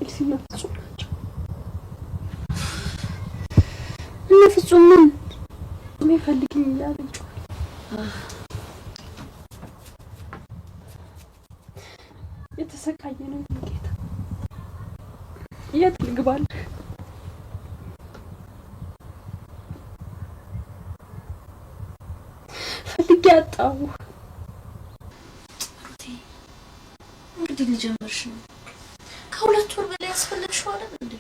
ኤልሲና ፍጹም ናቸው። እነ ፍጹም ምን እኔ ፈልግኝ እያለ ይጮሃል። የተሰቃየ ነው ጌታ። የት ልግባልህ? ፈልጌ አጣሁ። ሩቴ፣ እንግዲህ ሊጀምርሽ ነው። ከ2 ወር በላይ ያስፈልግሽው አይደል እንዴ?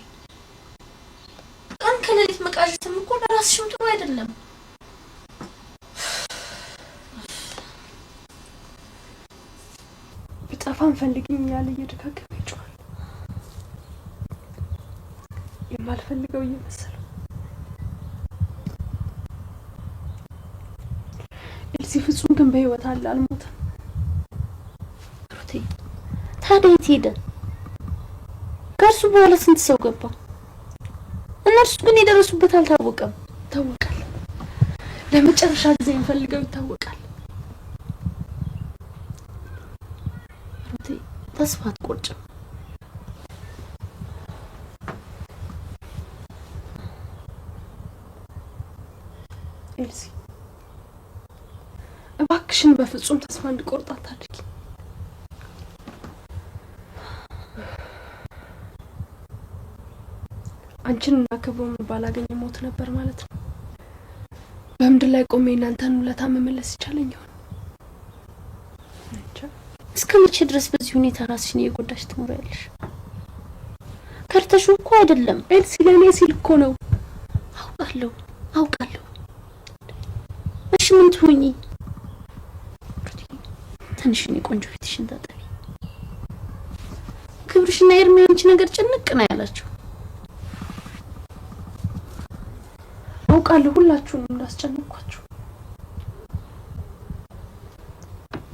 ቀን ከሌሊት መቃዠትም እኮ ለራስሽም ጥሩ አይደለም። ብጠፋም ፈልግኝ እያለ እየደጋገመ ይጮሃል። የማልፈልገው እየመሰለው። ኤልሲ፣ ፍጹም ግን በህይወት አለ፣ አልሞተም። ሩቴ፣ ታዲያ የት ሄደ? ከእርሱ በኋላ ስንት ሰው ገባ? እነርሱ ግን የደረሱበት አልታወቀም። ይታወቃል። ለመጨረሻ ጊዜ የምፈልገው ይታወቃል። ሩቴ፣ ተስፋ አትቆርጭም። ኤልሲ፣ እባክሽን በፍጹም ተስፋ እንድቆርጥ አታድርጊ። አንቺን እና ክብሮምን ባላገኝ ሞት ነበር ማለት ነው። በምድር ላይ ቆሜ እናንተን ውለታ መመለስ ይቻለኝ ይሆን? እንጃ። እስከ መቼ ድረስ በዚህ ሁኔታ ራስሽን እየጎዳሽ ትኖሪያለሽ? ከርተሽው እኮ አይደለም። ኤልሲ፣ ለእኔ ሲል እኮ ነው። አውቃለሁ፣ አውቃለሁ። እሺ ምን ትሆኚ? ሩቴ፣ ትንሽ እኔ ቆንጆ ፊትሽን ታጠቢ። ክብርሽና ኤርሚ አንቺ ነገር ጭንቅ ነው ያላቸው። አውቃለሁ ሁላችሁንም እንዳስጨነቅኳችሁ።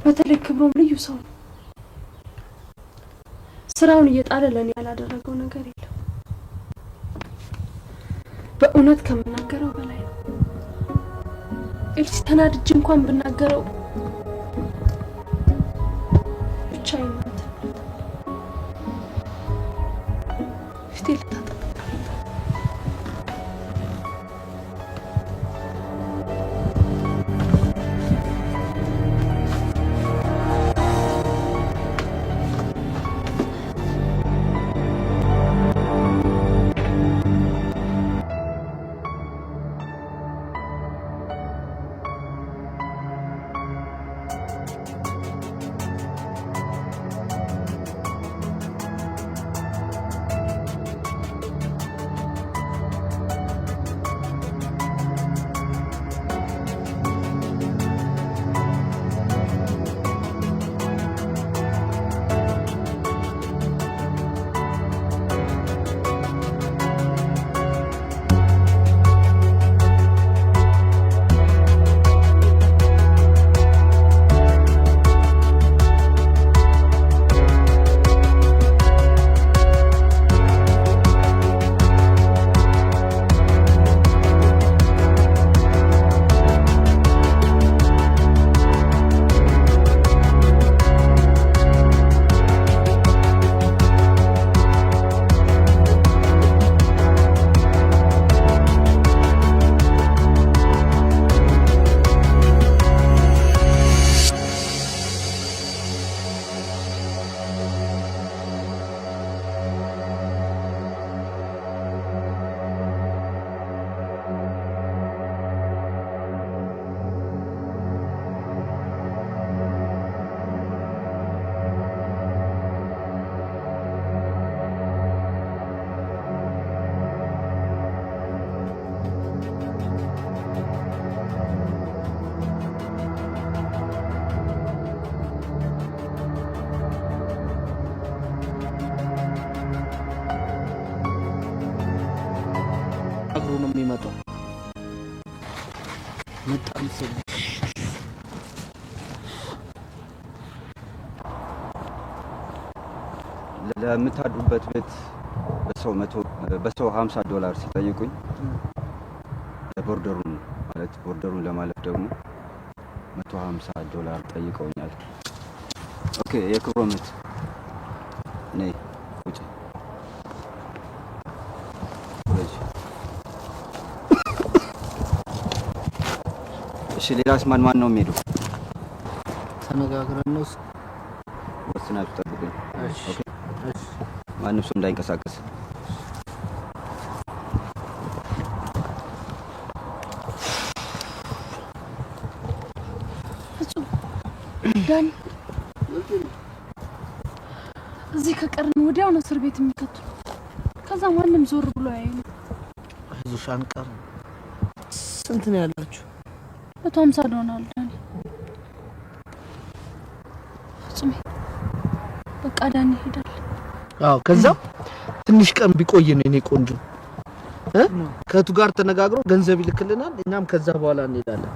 በተለይ ክብሮም ልዩ ሰው ነው። ስራውን እየጣለ ለእኔ ያላደረገው ነገር የለም። በእውነት ከምናገረው በላይ ነው። ኤልሲ፣ ተናድጄ እንኳን ብናገረው ብቻ የእናንተ ውለታ ፊቴ ልታጠብ። እግሩ ነው የሚመጣው። መጣ መሰለኝ። ለምታድሩበት ቤት በሰው 100፣ በሰው 50 ዶላር ሲጠይቁኝ border ኡን ማለት border ኡን ለማለፍ ደግሞ 150 ዶላር ጠይቀውኛል። Okay፣ የክብሮም እህት ነይ ውጪ። እሺ ሌላስ ማን ማን ነው የሚሄደው? ተነጋግረን ነው። ወስናችሁ ጠብቁኝ። እሺ። Okay። እሺ። ማንም ሰው እንዳይንቀሳቀስ። ፍጹም፣ ዳኒ፣ እዚህ ከቀርን ወዲያው ነው እስር ቤት የሚከቱ። ከዛ ማንም ዞር ብሎ አያይም። አይዞሽ፣ አንቀርም። ስንት ነው ያላችሁ? 150 ዶላር ዳኒ። ፍጹሜ፣ በቃ ዳኒ ይሄዳል። አዎ፣ ከዛ ትንሽ ቀን ቢቆይ ነው የኔ ቆንጆ እ ከእህቱ ጋር ተነጋግሮ ገንዘብ ይልክልናል። እኛም ከዛ በኋላ እንሄዳለን።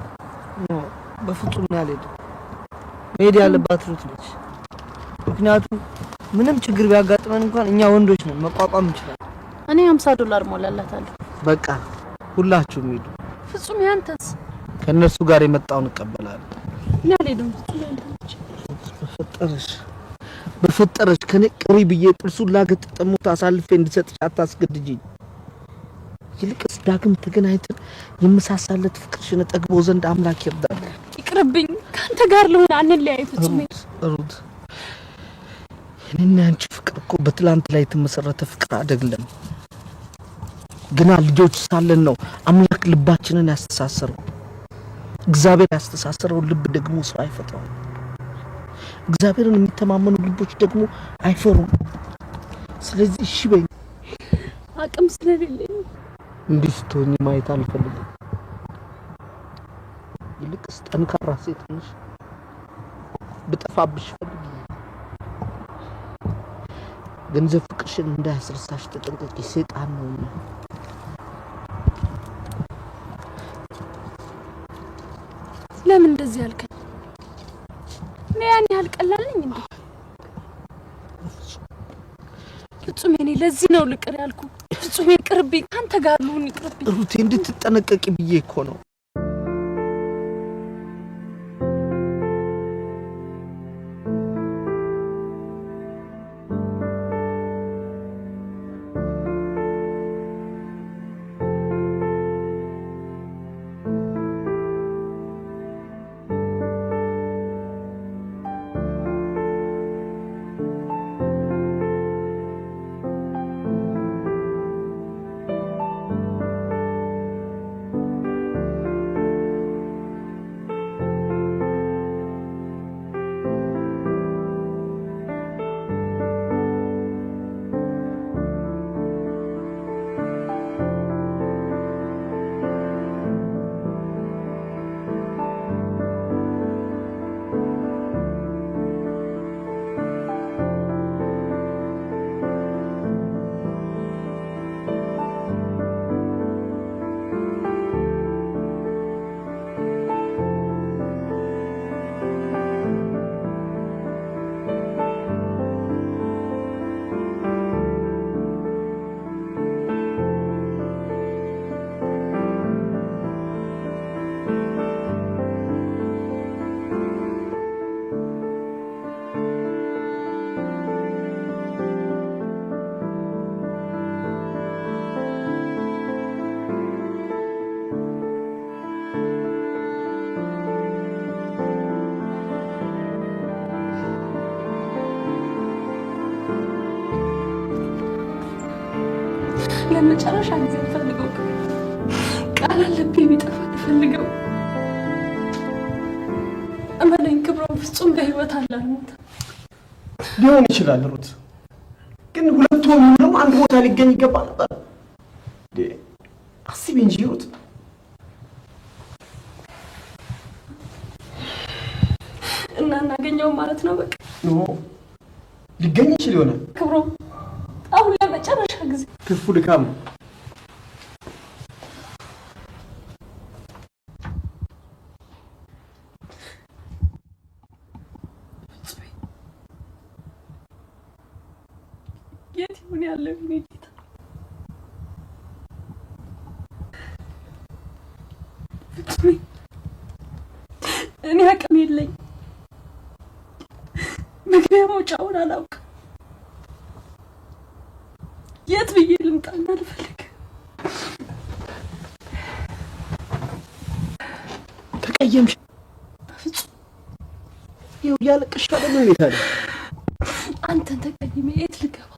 No፣ በፍጹም ነው አልሄድም። መሄድ ያለባት ሩት ነች። ምክንያቱም ምንም ችግር ቢያጋጥመን እንኳን እኛ ወንዶች ነን፣ መቋቋም እንችላለን። እኔ 50 ዶላር ሞላላታለሁ። በቃ ሁላችሁም ሂዱ። ፍጹም፣ ያንተስ? ከእነርሱ ጋር የመጣውን እቀበላለሁ። እኔ አልሄድም። ፍጹም፣ ያንተ ብቻ። በፈጠረሽ፣ በፈጠረሽ፣ ከኔ ቅሪ ብዬ ጥርሱን ላገጠጠ ሞት አሳልፌ እንድሰጥሽ አታስገድጂኝ። ይልቅስ ዳግም ተገናኝተን የምሳሳለት ፍቅርሽን እጠግበው ዘንድ አምላክ ይርዳል። ይቅርብኝ። ከአንተ ጋር ልሆን፣ አንለያይ ፍጹሜ። ሩት፣ ሩት፣ እኔና ያንቺ ፍቅር እኮ በትላንት ላይ የተመሰረተ ፍቅር አይደለም። ገና ልጆች ሳለን ነው አምላክ ልባችንን ያስተሳሰረው። እግዚአብሔር ያስተሳሰረው ልብ ደግሞ ሰው አይፈታውም። እግዚአብሔርን የሚተማመኑ ልቦች ደግሞ አይፈሩም። ስለዚህ እሺ በይ። አቅም ስለሌለኝ። እንዲህ ስትሆኚ ማየት አልፈልግም። ይልቅስ ጠንካራ ሴት ነሽ። ብጠፋብሽ ፈልጊ። ገንዘብ ፍቅርሽን እንዳያስረሳሽ ተጠንቀቂ። ሴጣን ነውና። ለምን እንደዚህ ያልከኝ? እኔ ያን ያህል ቀላል ነኝ እንዴ? ፍጹም፣ እኔ ለዚህ ነው ልቅር ያልኩ። ፍጹም፣ ይቅርብኝ። ከአንተ ጋር ልሁን፣ ይቅርብኝ። ሩቴ፣ እንድትጠነቀቂ ብዬ እኮ ነው። ለመጨረሻ ጊዜ ፈልገው ቃል አለብኝ ቢጠፋ ፈልገው። እመነኝ ክብሮም፣ ፍጹም በህይወት አለ፣ አልሞተም። ሊሆን ይችላል ሩት፣ ግን 2 ወር ሙሉ ደግሞ አንድ ቦታ ሊገኝ ይገባ ነበር። እንዴ፣ አስቢ እንጂ ሩት። እና እናገኘው ማለት ነው በቃ? No፣ ሊገኝ ይችል ይሆናል። ክብሮም፣ አሁን ለመጨረሻ ጊዜ። ትርፉ ድካም ነው። የት ይሁን ያለው የኔ ጌታ? ፍጹሜ፣ እኔ አቅም የለኝ፣ መግቢያ መውጫውን አላውቅም። የት ብዬ ልምጣና ልፈልግ? ተቀየምሽ? በፍጹም። ይኸው እያለቀስሽ አይደል እንዴ ታዲያ? አንተን ተቀይሜ የት ልገባ?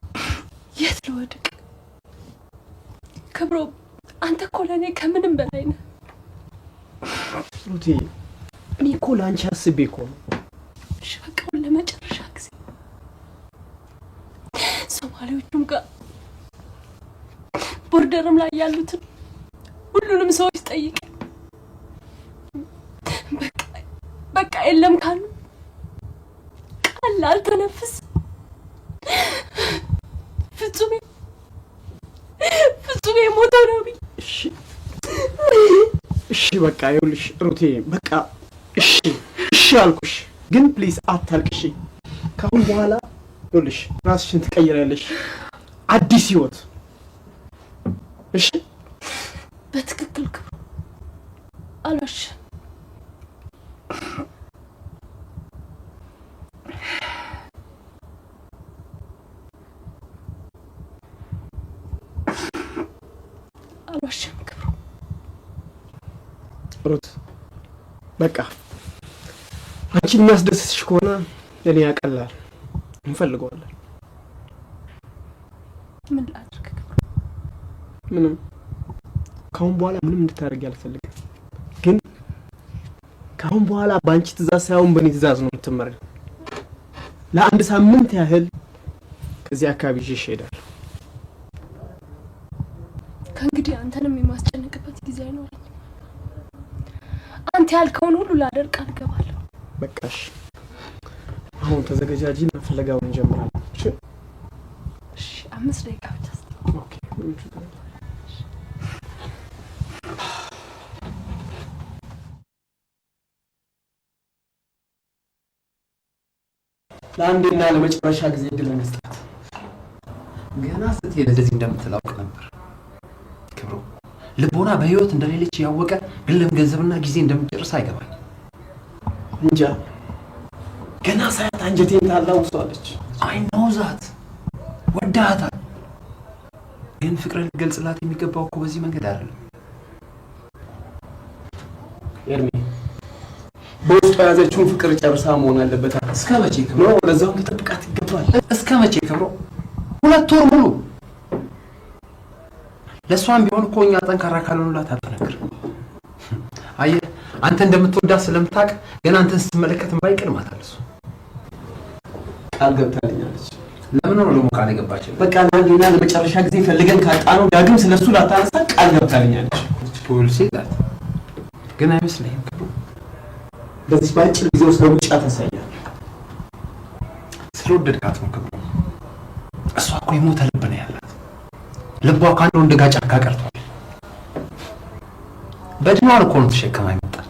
የት ልወድቅ? ክብሮ፣ አንተ እኮ ለእኔ ከምንም በላይ ነህ። ሩቴ፣ እኔ እኮ ለአንቺ አስቤ እኮ ነው። እሺ በቃ አሁን ለመጨረሻ ጊዜ ሶማሌዎቹም ጋር border ም ላይ ያሉትን ሁሉንም ሰዎች ጠይቅ። በቃ በቃ የለም ካሉ ቃል አልተነፍስ። ፍጹሜ ፍጹሜ የሞተው ነው ብዬ እሺ እሺ፣ በቃ ይኸውልሽ ሩቴ፣ በቃ እሺ እሺ አልኩሽ፣ ግን please አታልቅሺ። ከአሁን በኋላ ይኸውልሽ ራስሽን ትቀይሪያለሽ፣ አዲስ ህይወት። እሺ በትክክል ክብሩ፣ አልዋሽም። አልዋሽም ክብሩ። ሩት፣ በቃ አንቺን የሚያስደስትሽ ከሆነ ለእኔ ያቀላል፣ እንፈልገዋለን። ምን ላድርግ ክብሩ? ምንም ከአሁን በኋላ ምንም እንድታደርጊ አልፈልግም። ግን ከአሁን በኋላ በአንቺ ትእዛዝ ሳይሆን በእኔ ትእዛዝ ነው የምትመሪው። ለአንድ ሳምንት ያህል ከዚህ አካባቢ ይዤሽ እሄዳለሁ። ከእንግዲህ አንተንም የማስጨንቅበት ጊዜ አይኖረኝም። አንተ ያልከውን ሁሉ ላደርግ ቃል እገባለሁ። በቃሽ፣ አሁን ተዘገጃጂና ፍለጋውን እንጀምራለን። እሺ? እሺ፣ 5 ደቂቃ ብቻ ስጠኝ። Okay፣ ምንም ችግር የለም። ለአንዴና ለመጨረሻ ጊዜ እድል እንስጣት። ገና ስትሄድ እንደዚህ እንደምትል አውቅ ነበር። ክብሮ፣ ልቦና በህይወት እንደሌለች ያወቀ ግን ለምን ገንዘብና ጊዜ እንደምትጨርስ አይገባኝ። እንጃ፣ ገና ሳያት አንጀቴን ታላውሰዋለች። I know that ወዳሃታል። ግን ፍቅርን ልገልጽላት የሚገባው እኮ በዚህ መንገድ አይደለም። ኤርሚ፣ በውስጡ የያዘችውን ፍቅር ጨርሳ መሆን አለበት። እስከ መቼ ክብሮ? No፣ ለዛውም ልጠብቃት ይገባል። እስከ መቼ ክብሮ? 2 ወር ሙሉ ለእሷም ቢሆን እኮ እኛ ጠንካራ ካልሆንላት አትጠነክርም። አየህ፣ አንተ እንደምትወዳት ስለምታውቅ ገና አንተን ስትመለከት እምባ ይቀድማታል። እሱ ቃል ገብታልኛለች። ለምን ነው ደግሞ ቃል የገባችው? በቃ ለአንዴና ለመጨረሻ ጊዜ ፈልገን ካጣነው ዳግም ስለሱ ላታነሳ ቃል ገብታልኛለች። ፖሊሲ ይላል ግን አይመስለኝም ክብሩ። በዚህ በአጭር ጊዜ ውስጥ ለውጫ ታሳያለህ። ስለወደድካት ነው ክብሩ። እሷ እኮ የሞተ ልብ ነው ያላት። ልቧ ከአንድ ወንድ ጋር ጫካ ቀርቷል። በድኗን እኮ ነው ተሸክማ የመጣች።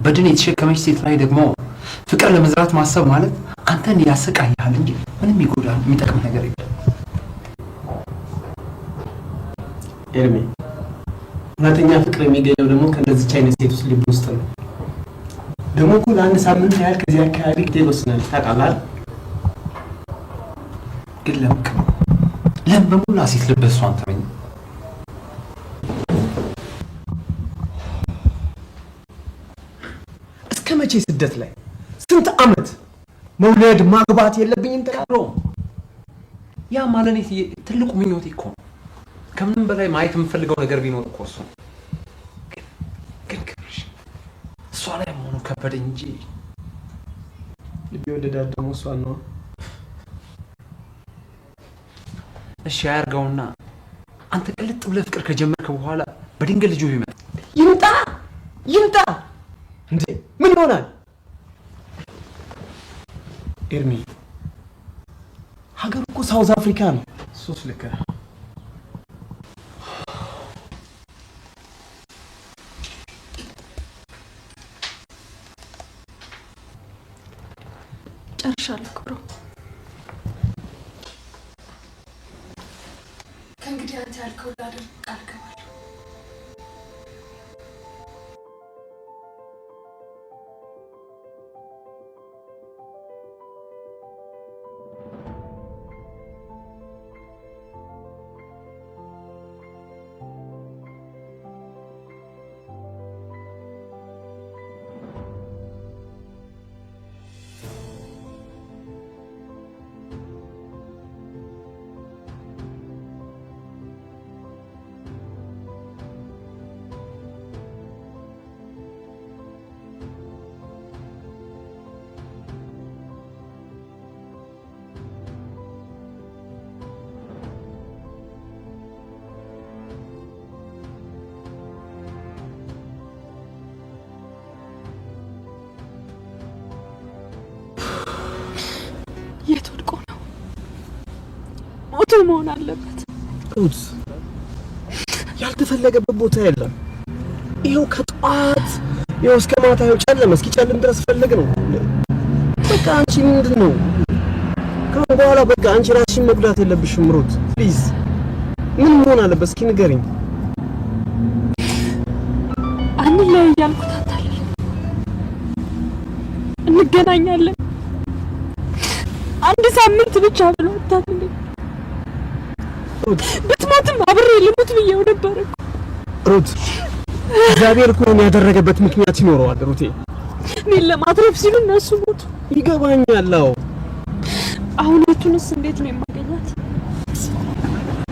በድን የተሸከመች ሴት ላይ ደግሞ ፍቅር ለመዝራት ማሰብ ማለት አንተን ያሰቃይሃል እንጂ ምንም ይጎዳል የሚጠቅም ነገር የለም። ኤርሚ፣ እውነተኛ ፍቅር የሚገኘው ደግሞ ከእንደዚች አይነት ሴት ውስጥ ልብ ውስጥ ነው። ደግሞ እኮ ለአንድ ሳምንት ያህል ከዚህ አካባቢ ልትሄድ ወስናለች። ታውቃለህ አይደል? ግን ለምን ክብሩ? ለምን በሙላ ሴት ልብ እሷን ተመኘ? እስከ መቼ ስደት ላይ? ስንት አመት መውለድ ማግባት የለብኝም ትላለህ? ያ ማለት እኔ ትልቁ ምኞቴ እኮ ነው። ከምንም በላይ ማየት የምፈልገው ነገር ቢኖር እኮ እሱ ነው። ግን ክብርሽ እሷ ላይ መሆኑ ከበደኝ እንጂ ልቤ ወደዳት ደግሞ እሷን ነው። እሺ አያርገውና አንተ ቅልጥ ብለህ ፍቅር ከጀመርክ በኋላ በድንገት ልጁ ቢመጣ ይምጣ ይምጣ እንዴ ምን ይሆናል? ኤርሚ፣ ሀገሩ እኮ ሳውዝ አፍሪካ ነው። ሶስት ልክ ነህ። ጨርሻለሁ ክብሮ። ከእንግዲህ አንተ ያልከውን ላደርግ ቃል እገባለሁ። ሞቶ መሆን አለበት። ሩት፣ ያልተፈለገበት ቦታ የለም። ይኸው ከጠዋት ይኸው እስከ ማታ ይኸው ጨለመ፣ እስኪጨልም ድረስ ፈለግ ነው። በቃ አንቺ ምንድን ነው ከአሁን በኋላ በቃ አንቺ ራስሽን መጉዳት የለብሽም ሩት፣ please። ምን መሆን አለበት እስኪ ንገሪኝ። አንለያይ እያልኩት አታለለኝ። እንገናኛለን አንድ ሳምንት ብቻ ብሎ አታለለኝ። ሩት፣ ብትሞትም አብሬ ልሙት ብዬው ነበር እኮ። ሩት፣ እግዚአብሔር እኮ ይሄን ያደረገበት ምክንያት ይኖረዋል። ሩቴ፣ እኔን ለማትረፍ ሲሉ እነሱ ሞቱ። ይገባኛል። አዎ። አሁን ሩትንስ እንዴት ነው የማገኛት?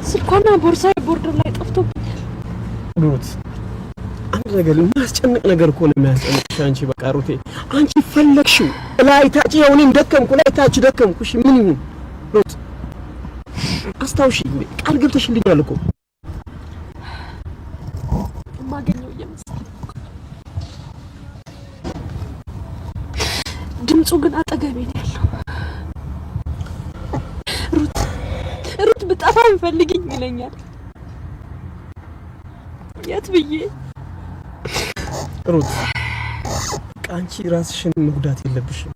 ስልኳና ቦርሳዬ border ላይ ጠፍቶብኛል። ሩት፣ አንድ ነገር የሚያስጨንቅ ነገር እኮ ነው የሚያስጨንቅሽ አንቺ። በቃ ሩቴ፣ አንቺ ፈለግሽው ላይ ታች፣ ያው እኔም ደከምኩ፣ ላይ ታች ደከምኩ። እሺ ምን ይሁን ሩት? አስታውሺ፣ ቃል ገብተሽልኛል እኮ። የማገኘው እየመሰለኝ ድምፁ ግን አጠገቤ ነው ያለው። ሩት፣ ሩት ብጠፋ ፈልጊኝ ይለኛል። የት ብዬ? ሩት፣ በቃ አንቺ ራስሽን መጉዳት የለብሽም።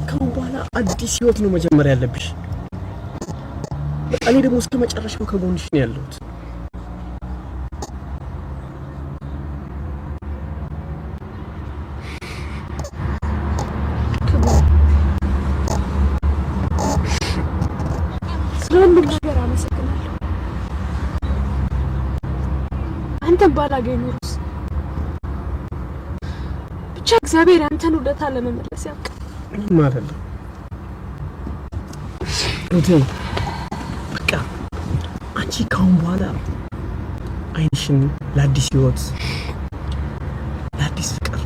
ከአሁን በኋላ አዲስ ህይወት ነው መጀመር ያለብሽ። በቃ እኔ ደግሞ እስከ መጨረሻው ከጎንሽ ነው ያለሁት። ስለ ሁሉም ነገር አመሰግናለሁ። አንተን ባላገኝ ኖሮስ ብቻ እግዚአብሔር ያንተን ውለታ ለመመለስ ያብቃ። ምንም አይደለም ሩቴ። በቃ አንቺ ከአሁን በኋላ አይንሽን ለአዲስ ህይወት፣ ለአዲስ ፍቅር፣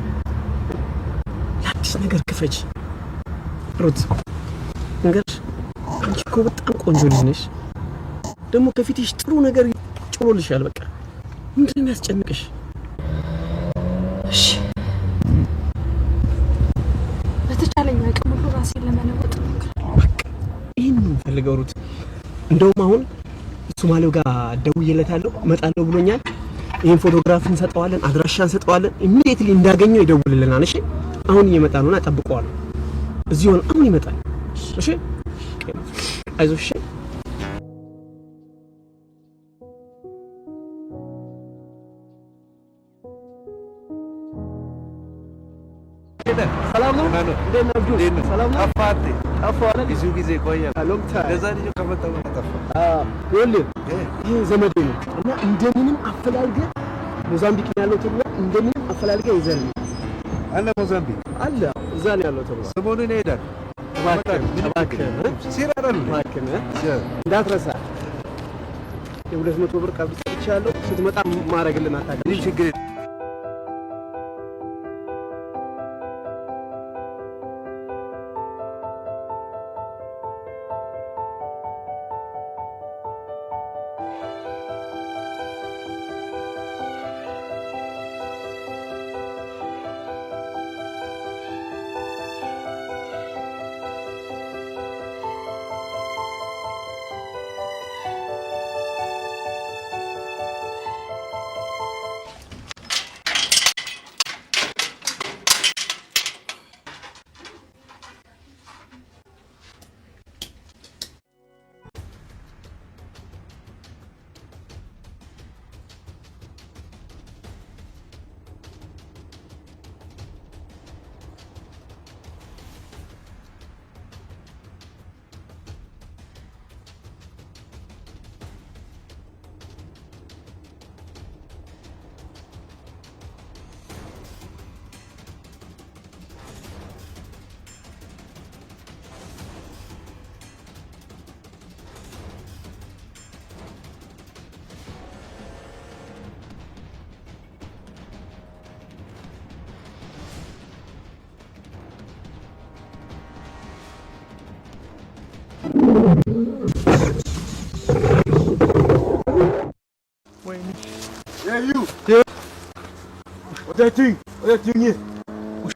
ለአዲስ ነገር ክፈች። ሩት፣ እንገርሽ አንቺ እኮ በጣም ቆንጆ ልጅ ነሽ። ደግሞ ከፊትሽ ጥሩ ነገር ጭሮልሻል። በቃ ምንድን ነው የሚያስጨንቅሽ? እሺ፣ በተቻለኝ አቅም ሁሉ ራሴን ለመለወጥ እሞክራለሁ። በቃ ይህን ነው የምፈልገው ሩት። እንደውም አሁን ሶማሌው ጋር ደውዬለታለሁ፣ እመጣለሁ ብሎኛል። ይህን ፎቶግራፍ እንሰጠዋለን፣ አድራሻ እንሰጠዋለን። Immediately እንዳገኘው ይደውልልናል። እሺ፣ አሁን እየመጣ ነውና እጠብቀዋለሁ። እዚህ ሆነ አሁን ይመጣል። እሺ፣ አይዞሽ። እሺ። ሰላም ነው? እንዴት ነህ አብዱ? ሰላም ነው? ጠፋህ አይደል? ብዙ ጊዜ ቆየ። Long time። ለዛ ልጁ ከመጣ በኋላ ጠፋ። ይኸውልህ ይሄ ዘመዴ ነው እና እንደምንም አፈላልገህ ሞዛምቢክ ነው ያለው ተብሏል። እንደምንም አፈላልገህ ይዘህልኝ አለ ሞዛምቢክ አለ፣ እዛ ነው ያለው ተብሏል። ሰሞኑን ይሄዳል። እባክህን፣ እባክህን፣ ሲራ አይደል? እባክህን እንዳትረሳ። የ200 ብር ቀብድ ሰጥቼሃለሁ። ስትመጣ ማድረግልን አታውቅም። ምንም ችግር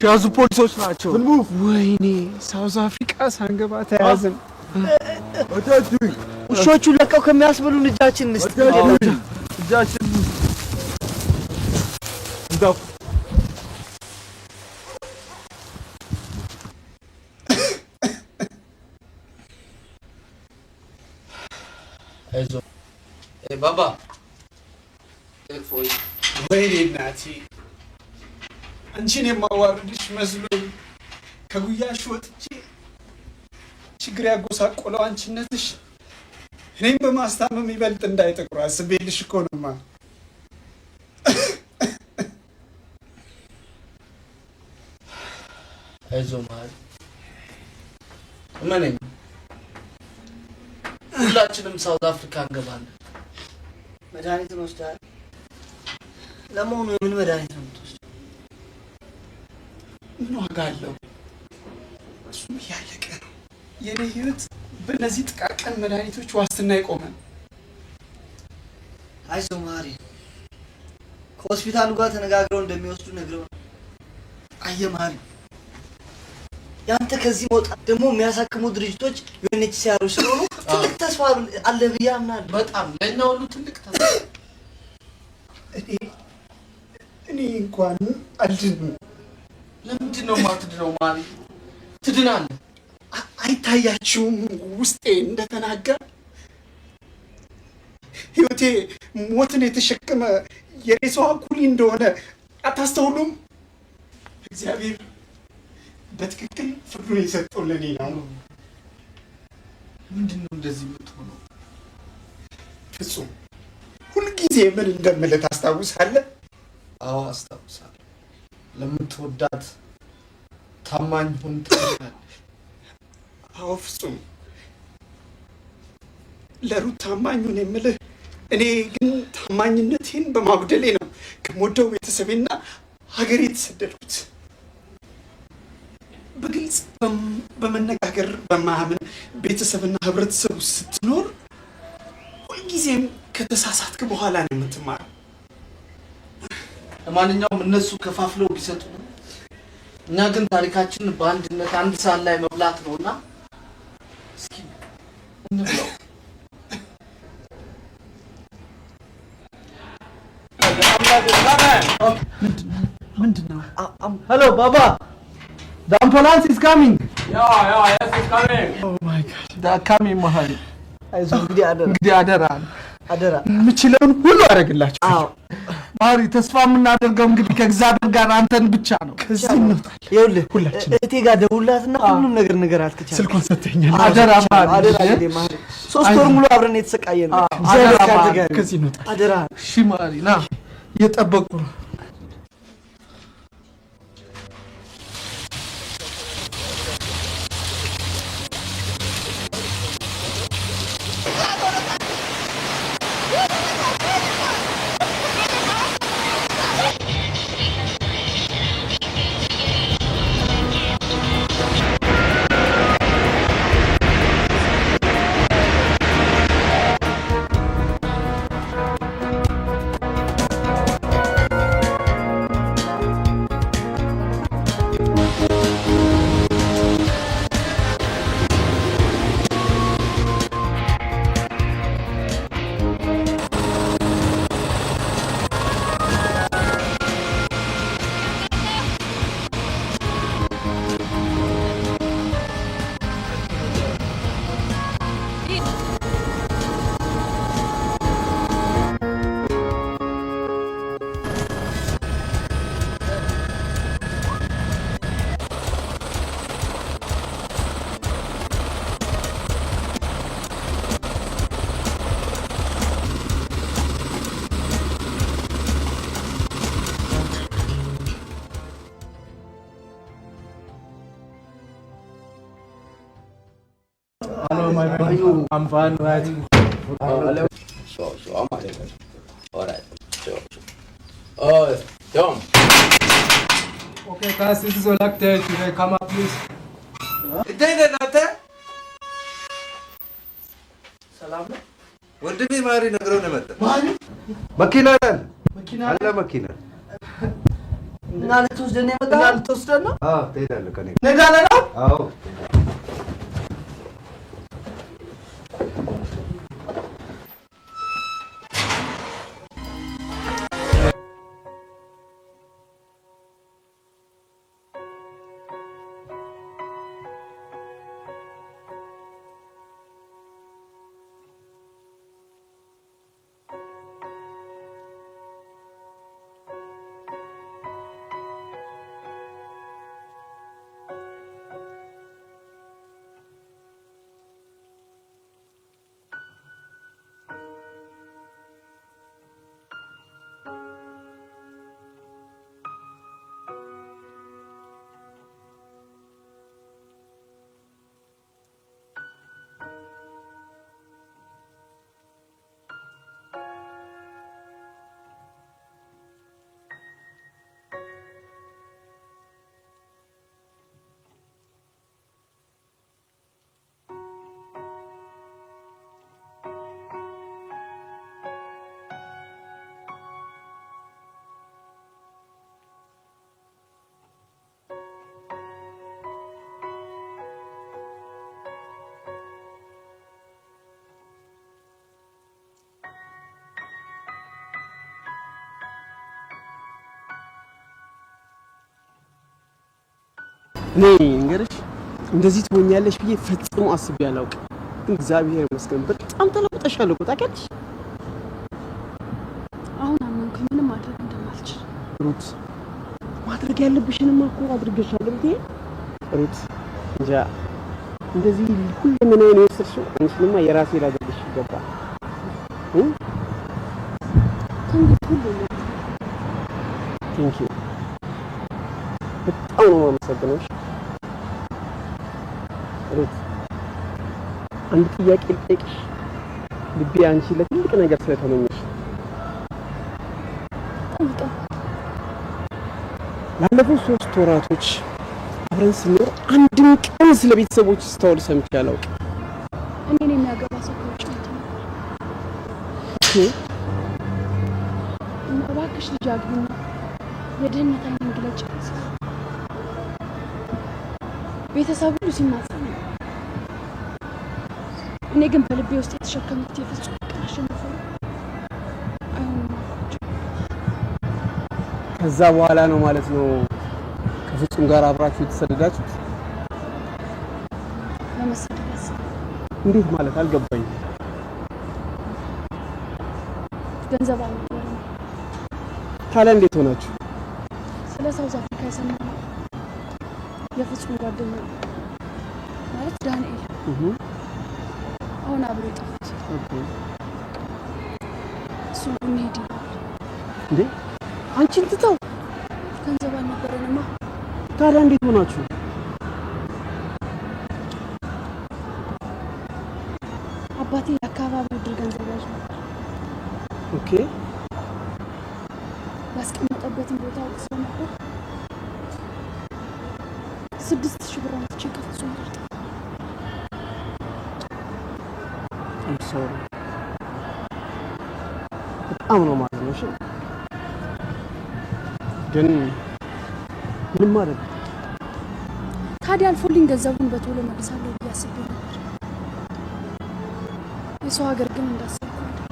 ያዙ ፖሊሶች ናቸው። ወይኔ ሳውዝ አፍሪካ ሳንገባ ተያዝን። ውሾቹ ለቀው ከሚያስበሉን እጃችን እንስጥ። እጃችን እንዳው። አይዞህ ባባ። ወይኔ እናቴ፣ አንቺን የማዋርድሽ መስሎኝ ከጉያሽ ወጥቼ ችግር ያጎሳቆለው አንቺነትሽ እኔም በማስታመም ይበልጥ እንዳይጠቁር አስቤልሽ እኮ ነውማ። አይዞህ መሀሪ፣ እመነኝ፣ ሁላችንም ሳውዝ አፍሪካ እንገባለን። መድኃኒትን ወስደሃል? ለመሆኑ የምን መድኃኒት ነው የምትወስደው? ምን ዋጋ አለው? እሱም እያለቀ ነው። የኔ ህይወት በእነዚህ ጥቃቅን መድኃኒቶች ዋስትና የቆመ ነው። አይዞህ መሀሪ፣ ከሆስፒታሉ ጋር ተነጋግረው እንደሚወስዱ ነግረው። አየህ መሀሪ፣ ያንተ ከዚህ መውጣት ደግሞ የሚያሳክሙ ድርጅቶች UNHCR ስለሆኑ ትልቅ ተስፋ አለ ብዬ አምናለሁ። በጣም ለእኛ ሁሉ ትልቅ ተስፋ። እኔ እንኳን አልድንም። ለምንድን ነው የማትድነው መሀሪ? ትድናለህ። አይታያችሁም? ውስጤ እንደተናጋ ህይወቴ ሞትን የተሸከመ የሬሳዋ ኩሊ እንደሆነ አታስተውሉም? እግዚአብሔር በትክክል ፍርዱን የሰጠው ለእኔ ነው። ምንድን ነው እንደዚህ የምትሆነው? ፍጹም፣ ሁልጊዜ ምን እንደምልህ ታስታውሳለህ? አዎ አስታውሳለሁ። ለምትወዳት ታማኝ ሁን ትለኛለህ። አዎ ፍጹም፣ ለሩት ታማኝ ሁን የምልህ እኔ ግን ታማኝነቴን በማጉደሌ ነው ከምወደው ቤተሰቤና ሀገሬ የተሰደድኩት። በግልጽ በመነጋገር በማያምን ቤተሰብና ህብረተሰቡ ስትኖር ሁልጊዜም ከተሳሳትክ በኋላ ነው የምትማረው። ለማንኛውም እነሱ ከፋፍለው ቢሰጡ እኛ ግን ታሪካችንን በአንድነት አንድ ሳህን ላይ መብላት ነውና እስኪ እንብላው። ምንድን ነው? Hello ባባ፣ the ambulance is coming. Yeah, yes, it's coming. Oh my God. They are coming መሀሪ። አይዞህ እንግዲህ አደራ፣ እንግዲህ አደራ፣ አደራ። የምችለውን ሁሉ አደርግላችኋለሁ። መሀሪ፣ ተስፋ የምናደርገው እንግዲህ ከእግዚአብሔር ጋር አንተን ብቻ ነው። ከዚህ እንወጣለን። ይኸውልህ ሁላችንም። እህቴ ጋር ደውልላትና ሁሉም ነገር ንገራት ከቻልክ። ስልኳን ሰጥተኸኛል። አደራ መሀሪ። አደራ እንግዲህ መሀሪ፣ 3 ወር ሙሉ አብረን የተሰቃየ ነው። እግዚአብሔር አደራ ከአንተ መሀሪ። ጋር ይሁን። ከዚህ እንወጣለን። አደራ። እሺ መሀሪ፣ ና፣ እየጠበቁ ነው። Hello, my man. I'm fine, right? Sure, I'm all right. Sure. Tom. Okay, guys, this is Olak there. You can come up, please. እንዴት ነህ እናንተ? ሰላም ነው? ወንድሜ ማሪ ነግረው ነው የመጣ። ማሪ? መኪና አለ። መኪና አለ መኪና። እና ልትወስደን ነው የመጣኸው? እና ልትወስደን ነው? አዎ፣ ትሄዳለህ ከእኔ ጋር። እንሄዳለን ነው? አዎ። እኔ እንግዲህ እንደዚህ ትሆኛለሽ ብዬ ፈጽሞ አስቤ አላውቅም። ግን እግዚአብሔር ይመስገን በጣም ተለውጠሻል እኮ ታውቂያለሽ። አሁን አመንኩኝ ምንም ማድረግ እንደማልችል። ሩት፣ ማድረግ ያለብሽንማ እኮ አድርገሻል። እንዴ ሩት፣ እንጃ እንደዚህ ሁለመናዬን የወሰድሽው አንቺንማ የራሴ ላደርግሽ ይገባል። ከእንግዲህ ሁሉ ነው። Thank you፣ በጣም ነው የማመሰግነው። እሺ ሩት፣ አንድ ጥያቄ ልጠይቅሽ። ልቤ አንቺ ለትልቅ ነገር ስለተመኘሽ። ጠይቀኝ። ላለፉት 3 ወራቶች አብረን ስንኖር አንድም ቀን ስለ ቤተሰቦች ስታወሪ ሰምቼ አላውቅም። እኔን የሚያገባ ሰው ከውጭ መጥቶ ነበር። እና እባክሽ ልጅ አግቢና የድህነት ዓይኔን ግለጭ ስል ቤተሰብ ሁሉ ሲማጸን ነው። እኔ ግን በልቤ ውስጥ የተሸከምኩት የፍጹም ፍቅር አሸንፎ አይሆንም አልኳቸው። ከዛ በኋላ ነው ማለት ነው ከፍጹም ጋር አብራችሁ የተሰደዳችሁት? ለመሰደድ ያሰብኩት። እንዴት ማለት አልገባኝም። ገንዘብ አልነበረም። ታዲያ እንዴት ሆናችሁ? ስለ ሳውዝ አፍሪካ የሰማነው የፍጹም ጓደኛ ማለት ዳንኤል አሁን አብሮ የጠፉት እሱ እንሂድ ይለዋል። እንዴ አንቺን ትተው? ገንዘብ አልነበረንማ። ታዲያ እንዴት ሆናችሁ? አባቴ የአካባቢው እድር ገንዘብ ያዥ ነበር። ያስቀመጠበትን ቦታ አውቅ ስለነበር 6,000 ብር አምጥቼ ከፍጹም ጋር ጠፋሁ። I'm sorry፣ በጣም ነው ማለት ነው። እሺ ግን ምንም ማለት ነው። ታዲያ አልፎልኝ ገንዘቡን በቶሎ መልሳለሁ ብዬ አስቤ ነበር። የሰው ሀገር ግን እንዳሰብኩ አይደለም።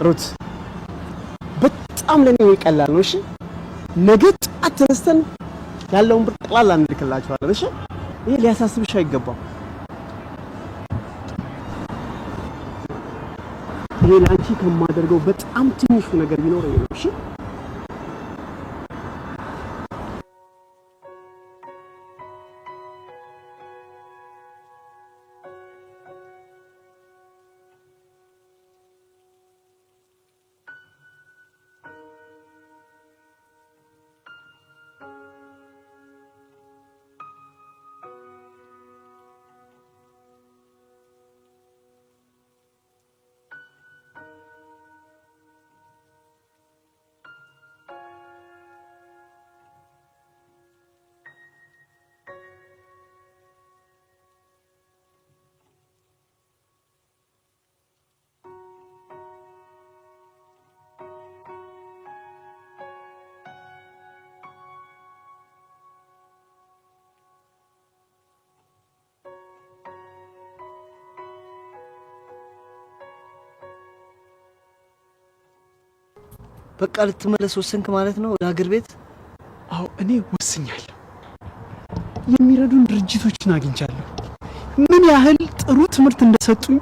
ሩት፣ በጣም ለኔ ቀላል ነው። እሺ ነገ ጠዋት ተነስተን ያለውን ብር ጠቅላላ እንልክላቸዋለን። እሺ ይሄ ሊያሳስብሽ አይገባም። ይሄ ለአንቺ ከማደርገው በጣም ትንሹ ነገር ቢኖር ይሄ ነው። እሺ። በቃ ልትመለስ ወሰንክ ማለት ነው ወደ ሀገር ቤት? አዎ እኔ ወስኛለሁ። የሚረዱን ድርጅቶችን አግኝቻለሁ። ምን ያህል ጥሩ ትምህርት እንደሰጡኝ፣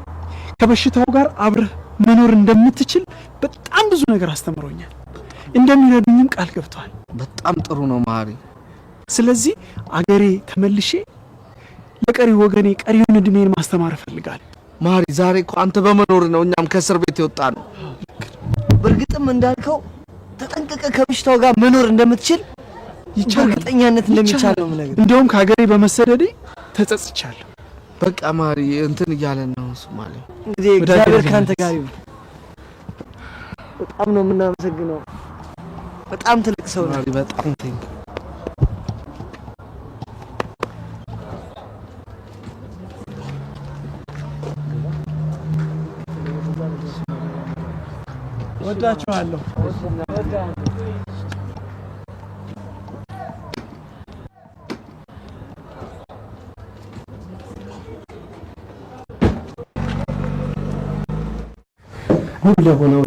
ከበሽታው ጋር አብረህ መኖር እንደምትችል በጣም ብዙ ነገር አስተምሮኛል። እንደሚረዱኝም ቃል ገብተዋል። በጣም ጥሩ ነው መሀሪ። ስለዚህ አገሬ ተመልሼ ለቀሪ ወገኔ ቀሪውን እድሜን ማስተማር እፈልጋለሁ። መሀሪ፣ ዛሬ እኮ አንተ በመኖር ነው እኛም ከእስር ቤት የወጣ ነው። በእርግጥም እንዳልከው ተጠንቅቀህ ከበሽታው ጋር መኖር እንደምትችል ይቻላል። በእርግጠኛነት እንደሚቻል ነው የምነግርህ። እንደውም ከሀገሬ በመሰደዴ ተጸጽቻለሁ። በቃ መሀሪ፣ እንትን እያለን ነው ሶማሌ። እንግዲህ ወደ እግዚአብሔር ሀገሬ ከአንተ ልመለስ። ጋር ይሁን። በጣም ነው የምናመሰግነው። በጣም ትልቅ ሰው ነው። መሀሪ በጣም thank ወዳችኋለሁ። ውብ ለሆነው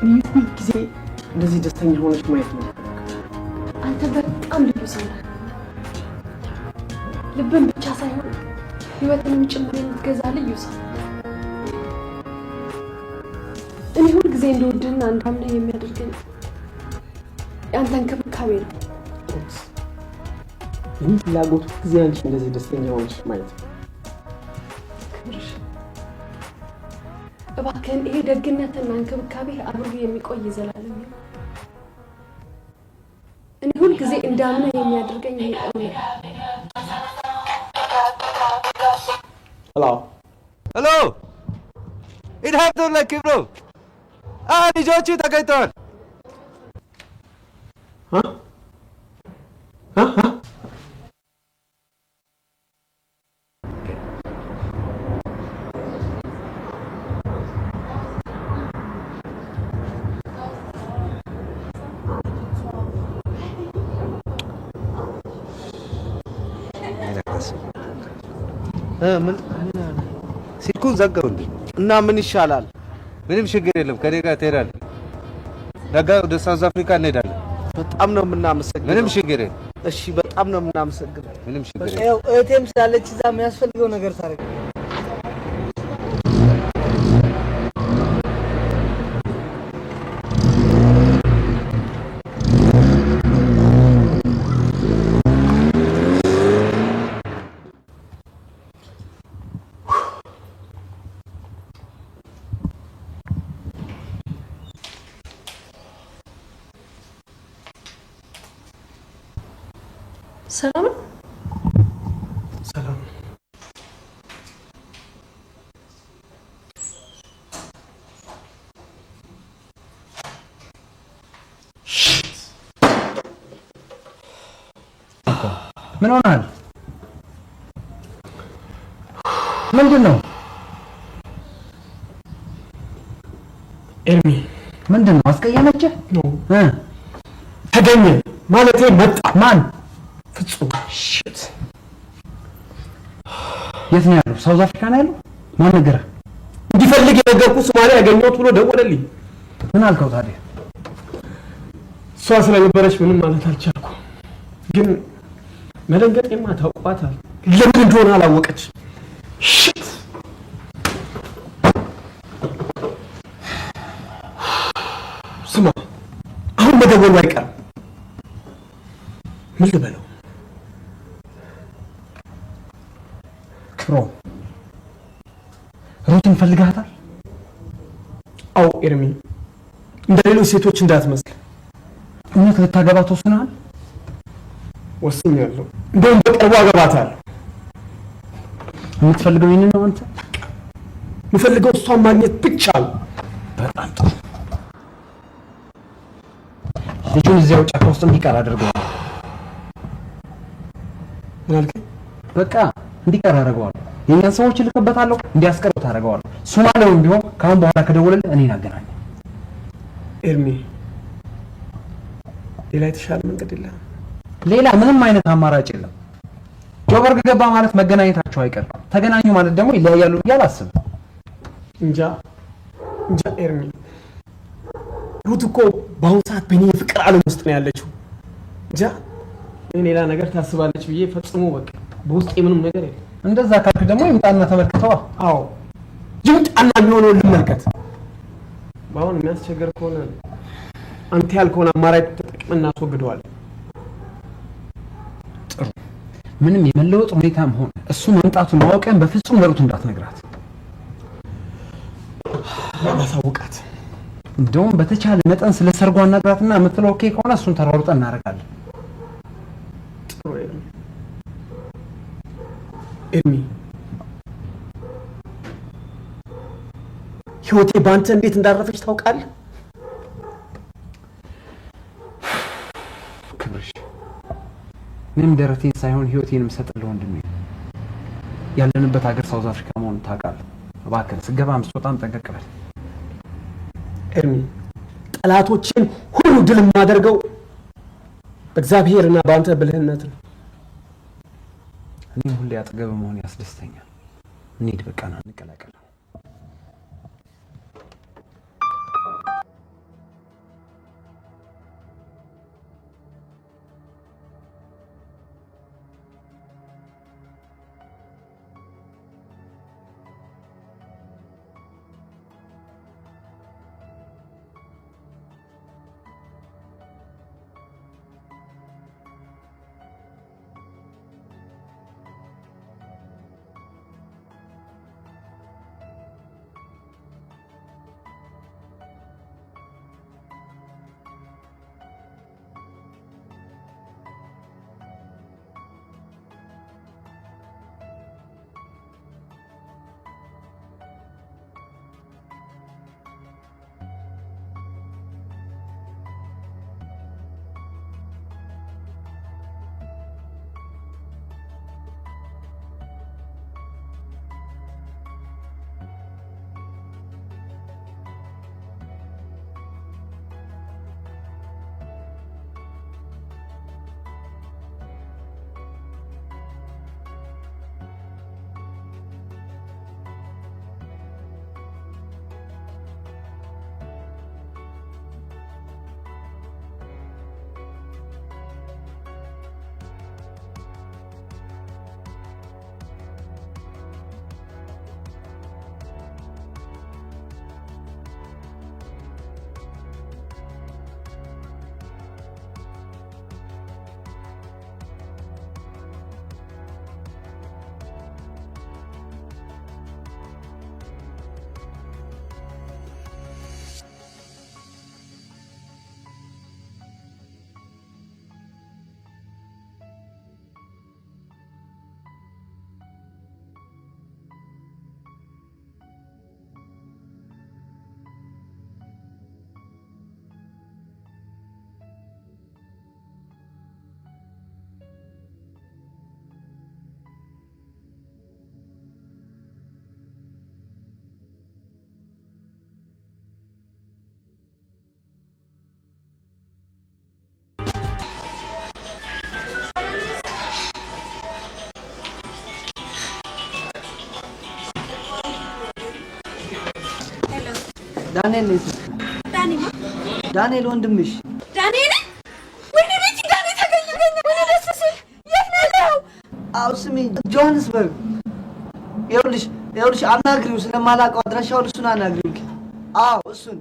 እኔ ሁል ጊዜ እንደዚህ ደስተኛ ሆነች ማየት ነው። አንተ በጣም ልዩ ሰው ነህ። ልብን ብቻ ሳይሆን ህይወትንም ጭምር የምትገዛ ልዩ ሰው። እኔ ሁል ጊዜ እንደወድህና እንዳምንህ የሚያደርገኝ የአንተ እንክብካቤ ነው። የኔ ፍላጎት ሁል ጊዜ አንቺ እንደዚህ ደስተኛ ሆነች ማየት ነው። ክብርሽ፣ እባክህን ይሄ ደግነትና እንክብካቤ አብሮ የሚቆይ ዘላለም ይሁን። እኔ ሁል ጊዜ እንዳምንህ የሚያደርገኝ ይሄ እውነት። Hello. Hello, ኢድሃብዶላ ክብሮ፣ ልጆቹ ተገኝተዋል። ምን? ስልኩን ዘጋው እንዴ? እና ምን ይሻላል? ምንም ችግር የለም። ከኔ ጋር ትሄዳለህ። ነገ ወደ ሳውዝ አፍሪካ እንሄዳለን። በጣም ነው የምናመሰግነው። ምንም ችግር የለም። እሺ፣ በጣም ነው የምናመሰግነው። ምንም ችግር የለም። ይኸው እህቴም ስላለች እዛ የሚያስፈልገው ነገር ታደርግ። ሰላም ነው? ሰላም። ምን ሆናል? ምንድን ነው? ኤርሚ። ምንድን ነው? አስቀየመችህ? ተገኘ፣ ማለቴ መጣ። ማን? ፍጹም። Shit. የት ነው ያለው? ሳውዝ አፍሪካ ነው ያለው? ማን ነገረህ? እንዲፈልግ የነገርኩህ ሶማሊያ ያገኘሁት ብሎ ደወለልኝ። ምን አልከው ታዲያ? እሷ ስለነበረች ምንም ማለት አልቻልኩም። ግን መደንገጤማ ታውቋታል። ለምን እንደሆነ አላወቀች። Shit. ስማ፣ አሁን መደወሉ አይቀርም። ምን ልበለው? ክብሮ፣ ሩትን ፈልገሃታል? አዎ ኤርሚ፣ እንደ ሌሎች ሴቶች እንዳትመስል። እውነት ልታገባ ተወስነሃል? ወስኛለሁ። እንደውም በቅርቡ አገባታለሁ። የምትፈልገው ይህንን ነው አንተ? የምፈልገው እሷን ማግኘት ብቻ ነው። በጣም ጥሩ። ልጁን እዚያው ጫካ ውስጥ እንዲቀር አድርገዋል። ምን አልከኝ? በቃ እንዲቀር አደርገዋለሁ። የእኛን ሰዎች እልክበታለሁ፣ እንዲያስቀሩት አደርገዋለሁ። ሶማሌውም ቢሆን ከአሁን በኋላ ከደወለልህ እኔን አገናኝ። ኤርሚ፣ ሌላ የተሻለ መንገድ የለም? ሌላ ምንም አይነት አማራጭ የለም። ጆበርግ ገባ ማለት መገናኘታቸው አይቀርም። ተገናኙ ማለት ደግሞ ይለያያሉ ብዬ አላስብም። እንጃ እንጃ ኤርሚ፣ ሩት እኮ በአሁኑ ሰዓት በእኔ የፍቅር ዓለም ውስጥ ነው ያለችው። እንጃ፣ እኔ ሌላ ነገር ታስባለች ብዬ ፈጽሞ በቃ በውስጤ ምንም ነገር የለም። እንደዛ ካልክ ደግሞ ይምጣና ተመልክተዋ። አዎ፣ ይምጣና የሚሆነውን ልመልከት። በአሁን የሚያስቸግር ከሆነ አንተ ያልከውን አማራጭ ተጠቅመን እናስወግደዋለን። ጥሩ። ምንም የመለወጥ ሁኔታም ሆነ እሱ መምጣቱን ማወቅን በፍጹም ለሩት እንዳትነግራት። ላሳውቃት። እንደውም በተቻለ መጠን ስለ ሰርጓ እናግራትና የምትለው okay ከሆነ እሱን ተሯሩጠን እናደርጋለን። ጥሩ ኤርሚ። ኤርሚ፣ ህይወቴ በአንተ እንዴት እንዳረፈች ታውቃለህ? ክብርሽ፣ ምንም ደረቴን ሳይሆን ህይወቴን የምሰጥልህ ወንድሜ። ያለንበት ሀገር ሳውዝ አፍሪካ መሆኑን ታውቃለህ። እባክህ ስገባም ስትወጣም ጠንቀቅ በል። ኤርሚ፣ ጠላቶቼን ሁሉ ድል የማደርገው በእግዚአብሔርና በአንተ ብልህነት ነው። እኔም ሁሌ አጠገብህ መሆን ያስደስተኛል። እንሂድ በቃ፣ ና እንቀላቀል። ዳንኤል ነው። ዳኒማ? ዳንኤል ወንድምሽ። ዳንኤል? ወይኔ ቤቲ፣ ዳኒ ተገኘ! ወይኔ ደስ ሲል! የት ነው ያለው? አዎ ስሚ፣ ጆሃንስበርግ። ይኸውልሽ ይኸውልሽ፣ አናግሪው፣ ስለማላውቀው አድራሻውን እሱን አናግሪው። አዎ እሱን።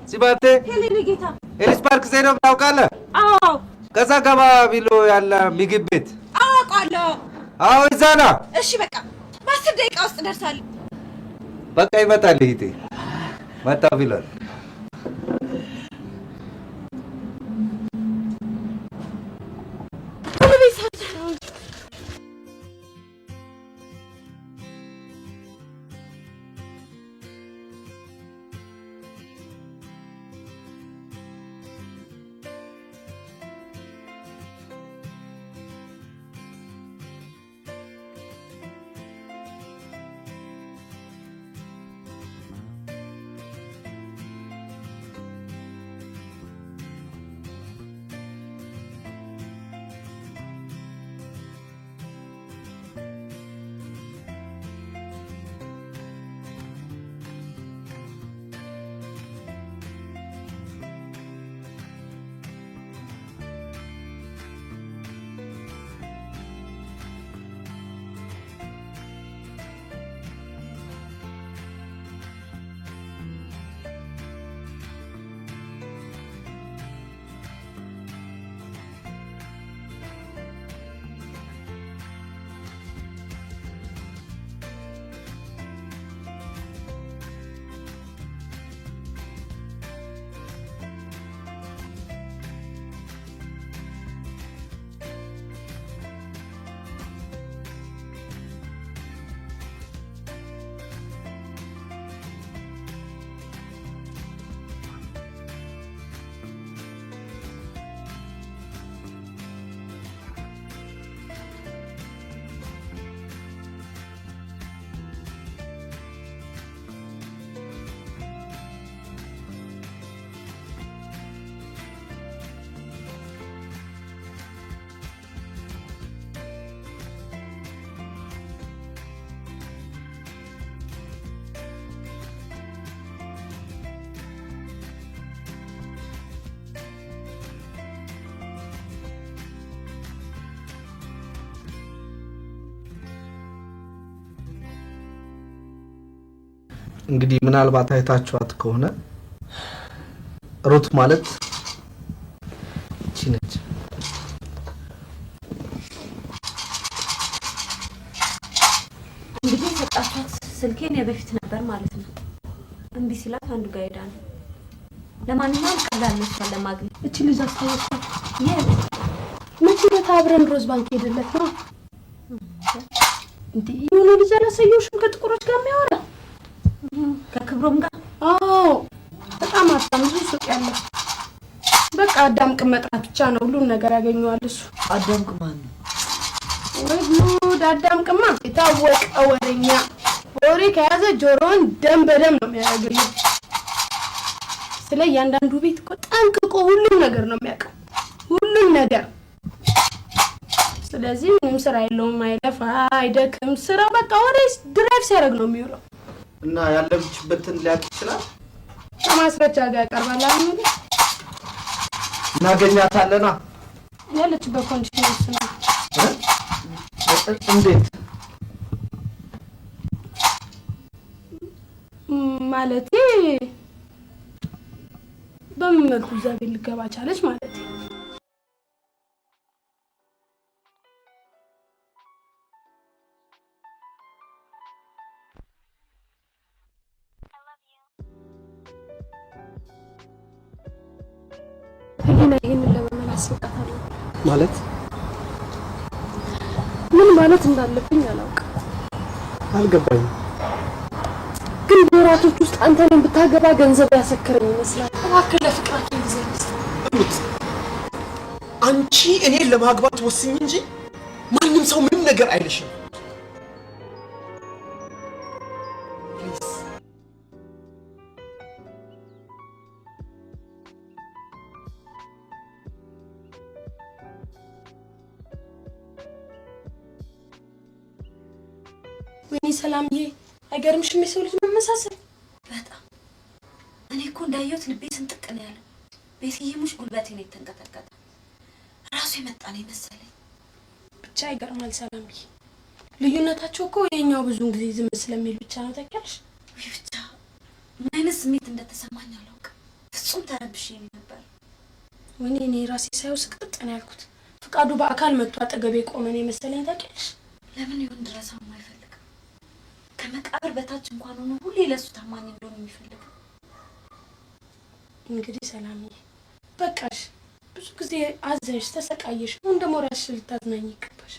ሲባቴ። Hello የኔ ጌታ። ኤሊስ ፓርክ ስቴዲየም ታውቃለህ? አዎ። ከዛ ገባ ብሎ ያለ ምግብ ቤት። አውቃለሁ። አዎ፣ እዛ ና። እሺ በቃ በ10 ደቂቃ ውስጥ ደርሳለሁ። በቃ ይመጣል። እህቴ መጣ ብሏል። ቶሎ በይ ሳሪ። እንግዲህ ምናልባት አይታችኋት ከሆነ ሩት ማለት እቺ ነች። እንግዲህ የሰጣችኋት ስልኬን የበፊት ነበር ማለት ነው። እምቢ ሲላት አንዱ ጋር ሄዳ ነው። ለማንኛውም ቀላል ነው እሷን ለማግኘት። እቺ ልጅ አስታወስኳት። የት? መቼ ዕለት አብረን ሮዝ ባንክ ሄደለት ነው እንዴ? የሆነ ልጅ አላሳየሁሽም? ከጥቁሮች ጋር የሚያወራ። ከክብሮም ጋር? አዎ፣ በጣም ሀብታም፣ ብዙ ሱቅ ያለው። በቃ አዳምቅን መጥራት ብቻ ነው፣ ሁሉን ነገር ያገኘዋል እሱ። አዳምቅ ማን ነው? ወይ ጉድ! አዳምቅማ የታወቀ ወሬኛ፣ ወሬ ከያዘ ጆሮውን ደም በደም ነው የሚያደርግልህ። ስለ እያንዳንዱ ቤት እኮ ጠንቅቆ ሁሉም ነገር ነው የሚያውቀው፣ ሁሉም ነገር። ስለዚህ ምንም ስራ የለውም፣ አይለፋ አይደክም። ስራው በቃ ወሬ drive ሲያደርግ ነው የሚውለው። እና ያለችበትን ሊያውቅ ይችላል። ከማስረጃ ጋር ያቀርባል አይደል? እናገኛታለና። ያለችበት condition እሱ ነው። እንዴት? ማለቴ በምን መልኩ እዛ ቤት ልገባ ቻለች ማለት? ህሊና ይህንን ለመመለስ ብቃት አለው። ማለት? ምን ማለት እንዳለብኝ አላውቅም። አልገባኝም። ግን በወራቶች ውስጥ አንተ እኔን ብታገባ ገንዘብ ያሰክረኝ ይመስላል። እባክህ ለፍቅራችን ጊዜ እንስጥ። ሩት፣ አንቺ እኔን ለማግባት ወስኝ እንጂ ማንም ሰው ምንም ነገር አይልሽም። Please። ወይኔ ሰላምዬ፣ አይገርምሽም የሰው ልጅ መመሳሰል? በጣም። እኔ እኮ እንዳየሁት ልቤ ስንጥቅ ነው ያለው። ቤትዬ ሙሽ ጉልበቴ ነው የተንቀጠቀጠ። ራሱ የመጣ ነው የመሰለኝ። ብቻ ይገርማል ሰላምዬ። ልዩነታቸው እኮ የኛው ብዙውን ጊዜ ዝም ስለሚል ብቻ ነው ታውቂያለሽ። ውይ ብቻ ምን አይነት ስሜት እንደተሰማኝ አላውቅም። ፍጹም ተረብሼ ነው ነበር። ወይኔ እኔ ራሴ ሳየው ስቅጥጥ ነው ያልኩት። ፍቃዱ በአካል መጥቶ አጠገቤ ቆመ ነው የመሰለኝ ታውቂያለሽ። ለምን ይሁን ድረሳው አይፈልግም። ከመቃብር በታች እንኳን ሆኖ ሁሌ ለእሱ ታማኝ እንደሆነ የሚፈልገው። እንግዲህ ሰላምዬ በቃሽ። ብዙ ጊዜ አዘንሽ፣ ተሰቃየሽ። አሁን ደግሞ ራስሽን ልታዝናኝ ይገባሽ።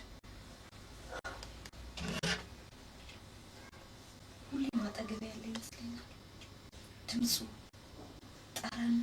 ሁሌም አጠገቤ ያለ ይመስለኛል። ድምፁ፣ ጠረኑ።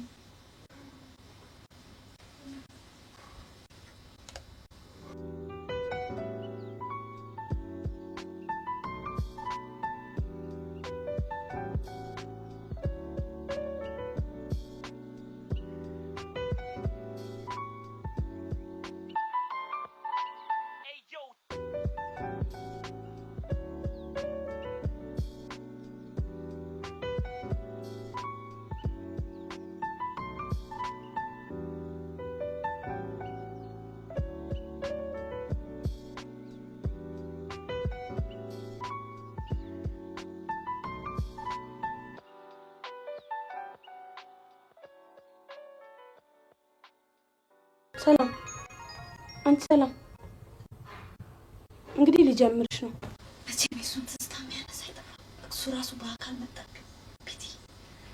ሰላም፣ አንቺ ሰላም። እንግዲህ ሊጀምርሽ ነው። መቼም የእሱን ትዝታ የሚያነሳ አይጠፋም። እሱ ራሱ በአካል መጣብኝ። ቤቲ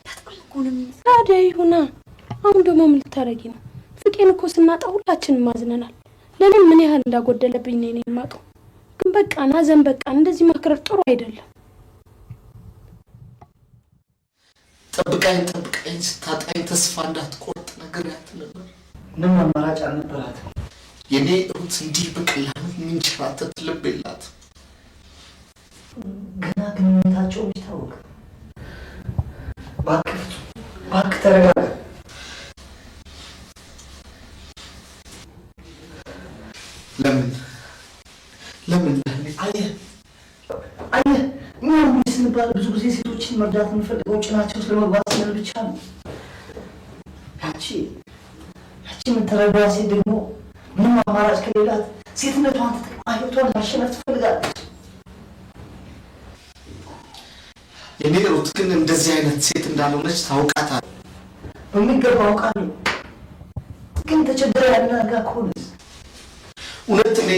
በጣም እኮ ነው የሚመስለው። ታዲያ ይሁና። አሁን ደግሞ ምን ልታረጊ ነው? ፍቄን እኮ ስናጣ ሁላችንም አዝነናል። ለእኔም ምን ያህል እንዳጎደለብኝ ነው እኔ የማውቀው። ግን በቃ ናዘን፣ በቃ እንደዚህ ማክረር ጥሩ አይደለም። ጠብቃኝ ጠብቃኝ ስታጣኝ ተስፋ እንዳትቆርጥ ነግሬያት ነበር። ምንም አማራጭ አልነበራትም። የኔ ሩት እንዲህ በቀላሉ የሚንሸራተት ልብ የላትም። ገና ግንኙነታቸው መች ታወቀ? እባክህ ፍጹም፣ እባክህ ተረጋጋ። ለምን ለምን አየህ አየህ፣ እኛ ወንዶች ስንባል ብዙ ጊዜ ሴቶችን መርዳት የምንፈልገው ጭናቸው ስለመግባት ስንል ብቻ ነው። ያቺ ያቺ የምትረዳዋ ሴት ደግሞ ምንም አማራጭ ከሌላት ሴትነቷን ተጠቅማ ህይወቷን ማሸነፍ ትፈልጋለች። የኔ ሩት ግን እንደዚህ አይነት ሴት እንዳልሆነች ታውቃታለህ። በሚገባ አውቃለሁ፣ ግን ተቸግራ ያንን አድርጋ ከሆነስ? እውነት እኔ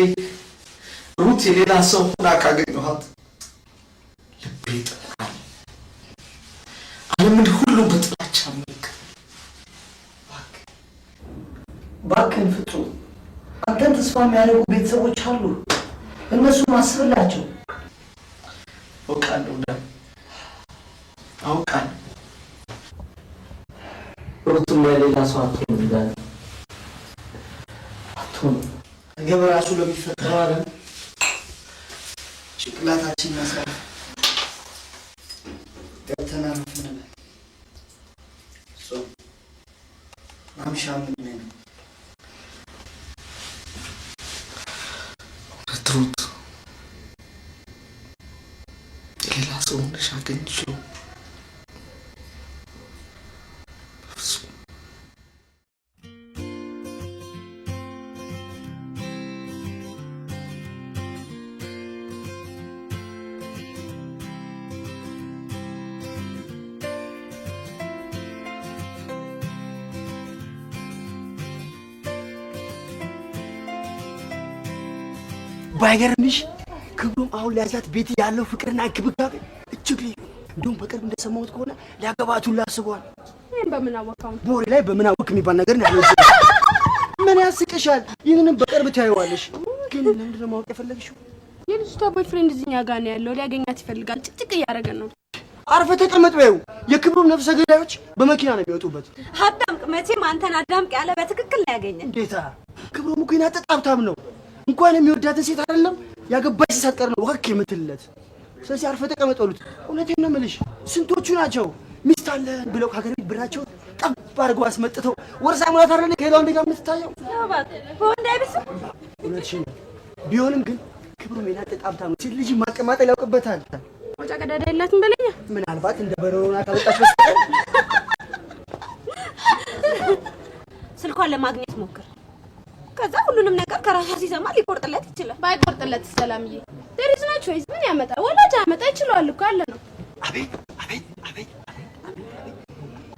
ሩት የሌላ ሰው ሆና ካገኘኋት ልቤ ይጠፋል። ዓለምን ሁሉ በጥላቻ መልክ። እባክህን ፍጹም፣ አንተን ተስፋ የሚያደርጉ ቤተሰቦች አሉ። እነሱ አስብላቸው። አውቃለሁ ዳን፣ አውቃለሁ። ሩትማ የሌላ ሰው አትሆንም ዳን፣ አትሆንም። ነገ በራሱ ለሚፈጠረው ዓለም ጭንቅላታችን መስራት ገብተን አረፍ እንበል። ጾም ማምሻ ምን ነው? እውነት ሩት የሌላ ሰው ሆነሽ አግኝቼው በፍጹም። ባይገርምሽ ክብሮም አሁን ሊያዛት ቤት ያለው ፍቅርና እንክብካቤ እጅግ ልዩ ነው። እንዲሁም በቅርብ እንደሰማሁት ከሆነ ሊያገባት ሁላ አስቧል። ይሄን በምን አወቀው? በወሬ ላይ በምን አወቅ የሚባል ነገር ነው ያለው። ምን ያስቅሻል? ይህንንም በቅርብ ታይዋለሽ። ግን ለምንድን ነው ማወቅ የፈለግሽው? የልጅቷ boyfriend እዚህኛ ጋር ነው ያለው። ሊያገኛት ይፈልጋል። ጭቅጭቅ እያደረገን ነው። አርፈህ ተቀመጥ በይው። የክብሮም ነፍሰ ገዳዮች በመኪና ነው የሚወጡበት። አዳምቅ፣ መቼም አንተን አዳምቅ ያለ በትክክል ነው ያገኘ። እንዴታ ክብሮም እኮ የናጠጠ ሀብታም ነው። እንኳን የሚወዳትን ሴት አይደለም ያገባች ሴት ሳትቀር ነው ወከክ የምትልለት። ስለዚህ አርፈህ ተቀመጥ በሉት። እውነቴን ነው የምልሽ፣ ስንቶቹ ናቸው ሚስት አለን ብለው ከሀገር ቤት ብራቸውን ጠብ አድርገው አስመጥተው ወርሳ ሙላት አይደለ ከሌላ ወንድ ጋር የምትታየው? በወንድ አይብስም። እውነትሽን ነው። ቢሆንም ግን ክብሮም የናጠጠ ሀብታም ነው። ሴት ልጅ ማቀማጠል ያውቅበታል። መውጫ ቀዳዳ የላትም በለኛ። ምናልባት እንደ በረሮና ካወጣች በስተቀር። እንኳን ለማግኘት ሞክር። ከዛ ሁሉንም ነገር ከራሷ ሲሰማ ሊቆርጥለት ይችላል። ባይቆርጥለት ሰላምዬ፣ there is no choice። ምን ያመጣል? ወላጅ ያመጣ ይችላል እኮ ያለ ነው። አቤት አቤት አቤት!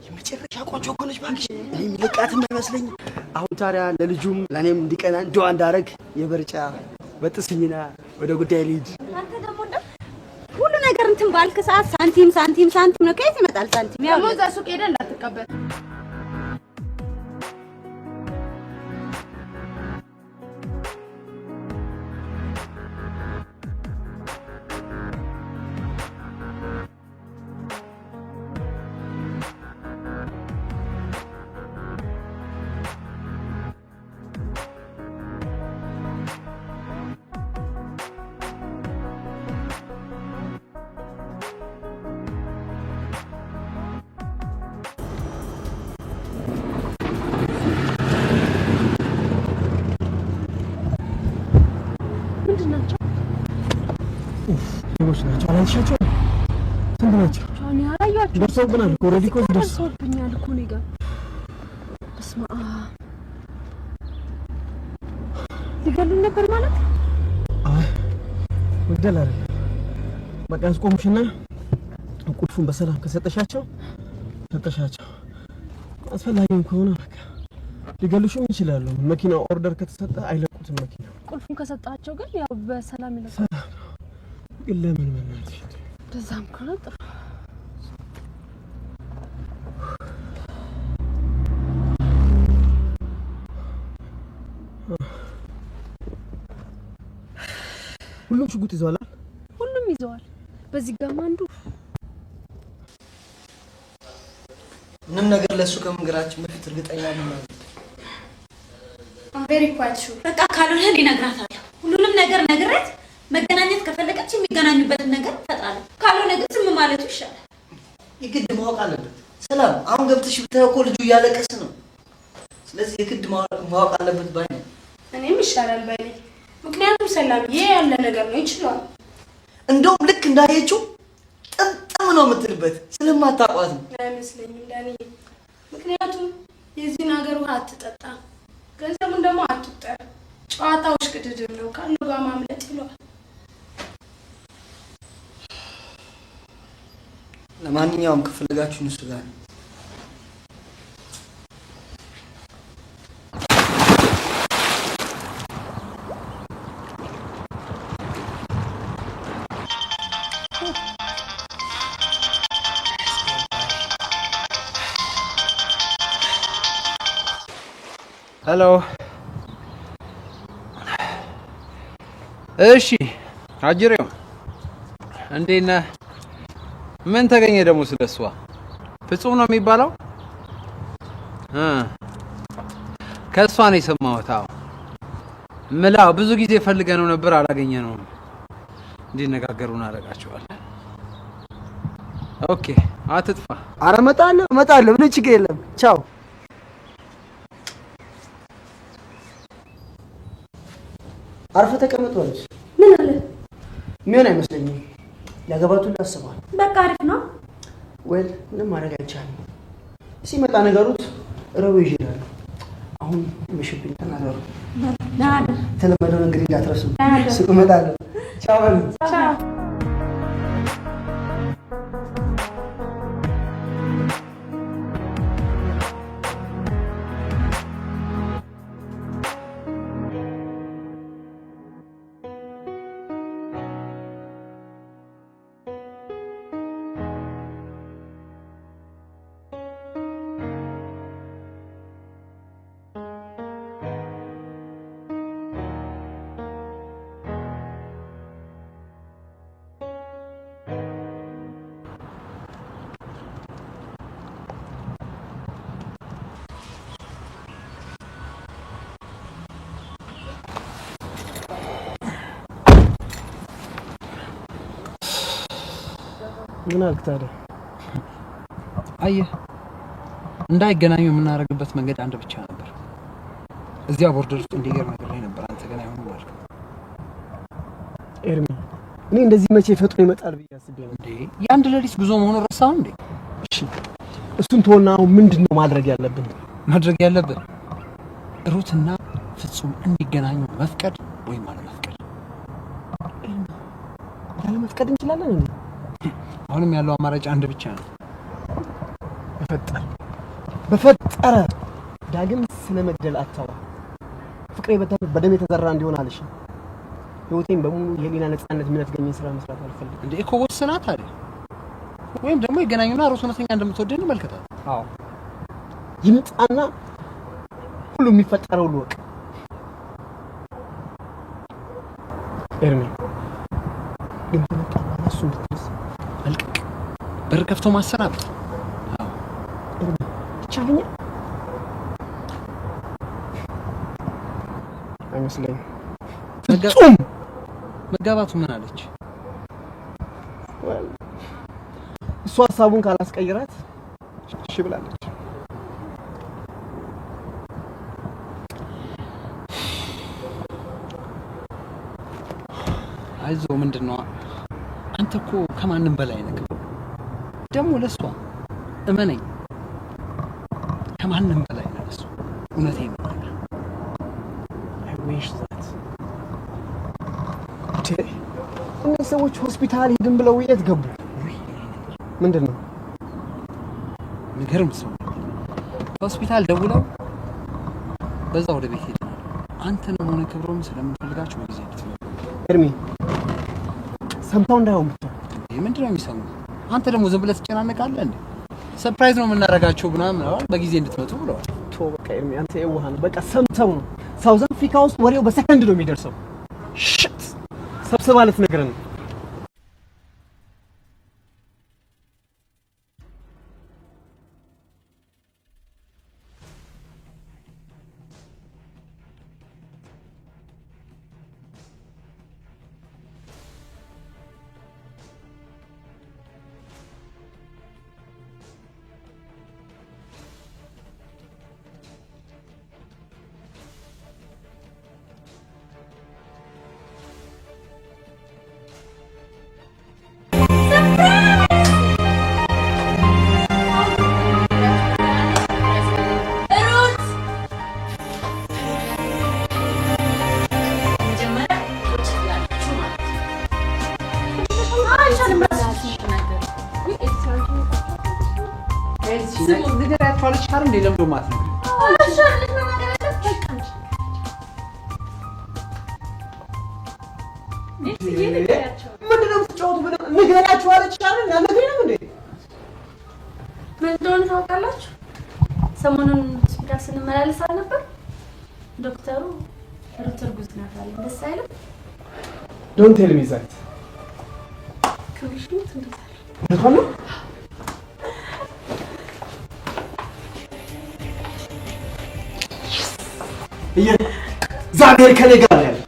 የመጨረሻ ቆንጆ እኮ ነች እባክሽ። እኔ የሚለቃትም አይመስለኝም። አሁን ታዲያ ለልጁም ለእኔም እንዲቀና እንዲዋ እንዳረግ የበርጫ በጥስኝና ወደ ጉዳይ ልሂድ። አንተ ደግሞ እንደው ሁሉ ነገር እንትን ባልክ ሰዓት ሳንቲም ሳንቲም ሳንቲም ነው። ከየት ይመጣል ሳንቲም? ያው ደግሞ እዛ ሱቅ ሄደህ እንዳትቀበል። ምንድን ናቸው? ሌቦች ናቸው። አላየሻቸውም? ስንት ናቸው? እኔ አላየኋቸውም። ደርሰውብናል እኮ፣ already እኮ ደርሰው ደርሰውብኛል እኮ እኔ ጋር። በስመ አብ፣ ሊገሉን ነበር ማለት። አይ፣ መግደል አይደለም። በቃ ያስቆሙሽና ቁልፉን በሰላም ከሰጠሻቸው ሰጠሻቸው። አስፈላጊም ከሆነ በቃ ሊገሉሽም ይችላሉ። መኪና order ከተሰጠ አይለቁትም መኪና። ቁልፉን ከሰጣቸው ግን ያው በሰላም ይለቃል። ሰላም ነው። ግን ለምን በእናትሽ? እንደዛም ከሆነ ጥሩ። ሁሉም ሽጉጥ ይዘዋል። ሁሉም ይዘዋል። በዚህ ጋርም አንዱ ምንም ነገር ለእሱ ከመንገራችን በፊት እርግጠኛ መሆን አለብን። I'm very quite sure። በቃ ካልሆነ እኔ እነግራታለሁ። ሁሉንም ነገር ነግሬያት መገናኘት ከፈለገች የሚገናኙበትን ነገር እንፈጥራለን። ካልሆነ ግን ዝም ማለቱ ይሻላል። የግድ ማወቅ አለበት። ሰላም፣ አሁን ገብተሽ ብታየው እኮ ልጁ እያለቀሰ ነው። ስለዚህ የግድ ማወቅ አለበት ባይ ነኝ። እኔም ይሻላል ባይ ነኝ። ምክንያቱም ሰላምዬ ያለ ነገር ነው፣ ይችለዋል። እንደውም ልክ እንዳየችው ጥምጥም ነው የምትልበት፣ ስለማታውቋት ነው። አይመስለኝም ዳንዬ። ምክንያቱም የዚህን ሀገር ውሃ አትጠጣ፣ ገንዘቡን ደግሞ አትቁጠር። ጨዋታው እሽቅድድም ነው፣ ካለው ጋር ማምለጥ ይለዋል። ለማንኛውም ከፈለጋችሁ እነሱ ጋር ነው። Hello። እሺ አጅሬው፣ እንዴት ነህ? ምን ተገኘ ደግሞ ስለሷ? ፍጹም ነው የሚባለው? ከእሷ ነው የሰማሁት። አዎ፣ ምላው ብዙ ጊዜ ፈልገነው ነበር፣ አላገኘነውም። እንዲነጋገሩ እናደርጋቸዋለን። Okay፣ አትጥፋ። አረ እመጣለሁ እመጣለሁ፣ ምንም ችግር የለም። ቻው። አርፈህ ተቀመጥ በሉት። ምን አለ? የሚሆን አይመስለኝም። ሊያገባት ሁሉ አስበዋል። በቃ አሪፍ ነው። Well፣ ምንም ማድረግ አይቻልም። ሲመጣ ነገሩት ረቡ ይዤ እሄዳለሁ። አሁን ምሽብኝ፣ ተናገሩ። ደህና እደር። የተለመደውን እንግዲህ እንዳትረሱ። ደህና እደር። ሱቅ እመጣለሁ። ቻው በሉት። ቻው። ምን አልክ ታዲያ? አየህ፣ እንዳይገናኙ የምናደርግበት መንገድ አንድ ብቻ ነበር። እዚያ border ውስጥ እንዲገር ነገር ላይ ነበር። አንተ ግን አይሆንም አልክ። ኤርሚ፣ እኔ እንደዚህ መቼ ፈጥኖ ይመጣል ብዬ አስቤ ነው። እንዴ፣ የአንድ ሌሊት ጉዞ መሆኑን ረሳኸው እንዴ? እሺ፣ እሱን ተወና አሁን ምንድን ነው ማድረግ ያለብን? ማድረግ ያለብን ሩትና ፍጹም እንዲገናኙ መፍቀድ ወይም አለመፍቀድ። ያለመፍቀድ እንችላለን እንዴ? አሁንም ያለው አማራጭ አንድ ብቻ ነው። በፈጠረ በፈጠረ ዳግም ስለ መግደል አታውራ። ፍቅሬ በደም የተዘራ እንዲሆን አልሽ። ህይወቴን በሙሉ የህሊና ነፃነት የሚነፍገኝን ስራ መስራት አልፈልግም። እንዴ እኮ ወስና ታዲያ። ወይም ደግሞ ይገናኙና ሩት እውነተኛ እንደምትወደድ እንመልከታለን። አዎ ይምጣና ሁሉ የሚፈጠረው ልወቅ። ኤርሚ ግን ከመጣ በኋላ እሱን ብትልስ? መልቀቅ፣ በር ከፍቶ ማሰናበት። ኤርሚ ይቻለኛል አይመስለኝም። ፍጹም መጋባቱ ምን አለች? እሱ ሀሳቡን ካላስቀይራት እሺ ብላለች። አይዞ ምንድን ነው አንተ እኮ ከማንም በላይ ነህ። ደግሞ ለሷ እመነኝ፣ ከማንም በላይ ነህ ለሷ። እውነቴን ነው የምነግርህ። I wish that። እነዚህ ሰዎች ሆስፒታል ሄድን ብለው የት ገቡ? ምንድን ነው? የሚገርም ሰው። ሆስፒታል ደውለው በዛ ወደ ቤት ሄደናል። አንተንም ሆነ ክብሮም ስለምንፈልጋችሁ በጊዜ እንድትመጡ። ኤርሚ ሰምተው እንዳይሆን ብቻ። ምንድን ነው የሚሰሙት? አንተ ደግሞ ዝም ብለህ ትጨናነቃለህ እንዴ? Surprise ነው የምናደርጋቸው ምናምን አሁን በጊዜ እንድትመጡ ብለዋል። ቶ በቃ ኤርሚ አንተ የዋህ ነህ። በቃ ሰምተው ነው። ሳውዝ አፍሪካ ውስጥ ወሬው በሰከንድ ነው የሚደርሰው። Shit፣ ሰብስባ ልትነግረን ነው። ሩት መጀመሪያ ቁጭ ትላላችሁ ማለት ነው። አይቻልም እራስሽ ነገር። ንገሪያቸው አለች አይደል እንዴ? ለምዶ ማትነግሪው? ምንድን ነው የምትጫወቱ? ንገሪያቸው አለች አይደል? አልነግሪንም እንዴ? ምን እንደሆነ ታውቃላችሁ? ሰሞኑን ሆስፒታል ስንመላለስ አልነበር? ዶክተሩ ሩት እርጉዝ ናት አለ። ደስ አይልም? Don't tell me that። ክብርሽ ሙት እንደዛ አለ። እውነቷን ነው? እግዚአብሔር ከኔ ጋር ነው ያለው።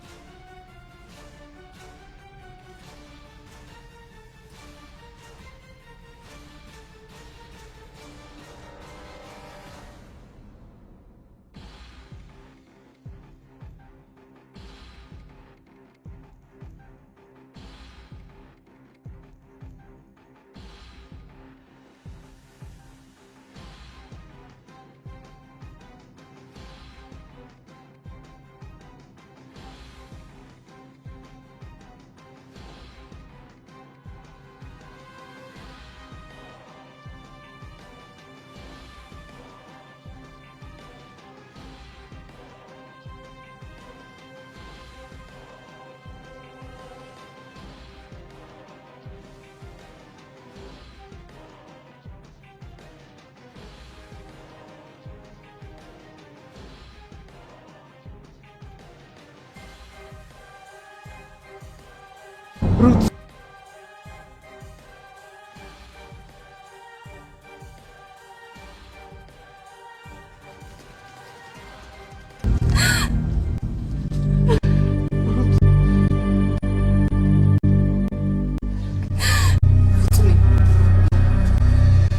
ሩት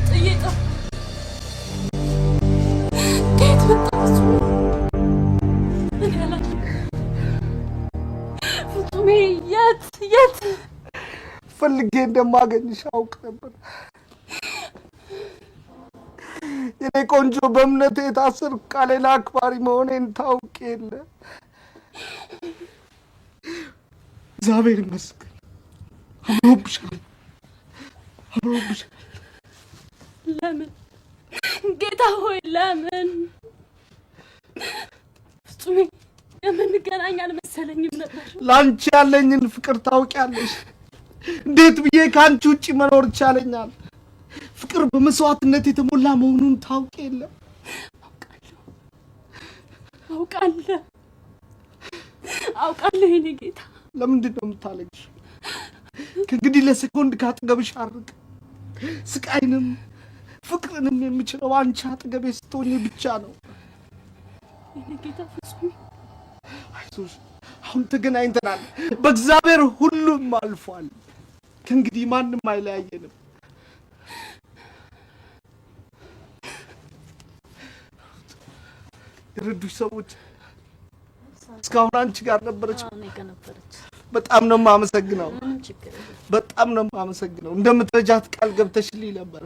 ጥዬ ጠፋሁ። ከየት መጣ ፍጹሜ? እኔ አላውቅም። ፍጹሜ የት የት? ፈልጌ እንደማገኝሽ አውቅ ነበር። የኔ ቆንጆ በእምነቴ የታሰርኩ ቃሌን አክባሪ መሆኔን ታውቅ የለ። እግዚአብሔር ይመስገን። አምሮብሻል፣ አምሮብሻል። ለምን ጌታ ሆይ ለምን? ፍጹሜ የምንገናኝ አልመሰለኝም ነበር። ለአንቺ ያለኝን ፍቅር ታውቂያለሽ። እንዴት ብዬ ከአንቺ ውጭ መኖር ይቻለኛል? ፍቅር በመስዋዕትነት የተሞላ መሆኑን ታውቂ የለም? አውቃለሁ፣ አውቃለሁ የኔ ጌታ። ለምንድን ነው የምታለቅሺው? ከእንግዲህ ለሴኮንድ ካጠገብሽ አርቅ። ስቃይንም ፍቅርንም የምችለው አንቺ አጠገቤ ስትሆኚ ብቻ ነው። የኔ ጌታ ፍጹሜ፣ አይዞሽ፣ አሁን ተገናኝተናል። በእግዚአብሔር ሁሉም አልፏል። ከእንግዲህ ማንም አይለያየንም። የረዱሽ ሰዎች እስካሁን አንቺ ጋር ነበረች። እኔ ጋር ነበረች። በጣም ነው የማመሰግነው። ምንም ችግር የለም። በጣም ነው የማመሰግነው። እንደምትረጃት ቃል ገብተሽልኝ ነበር።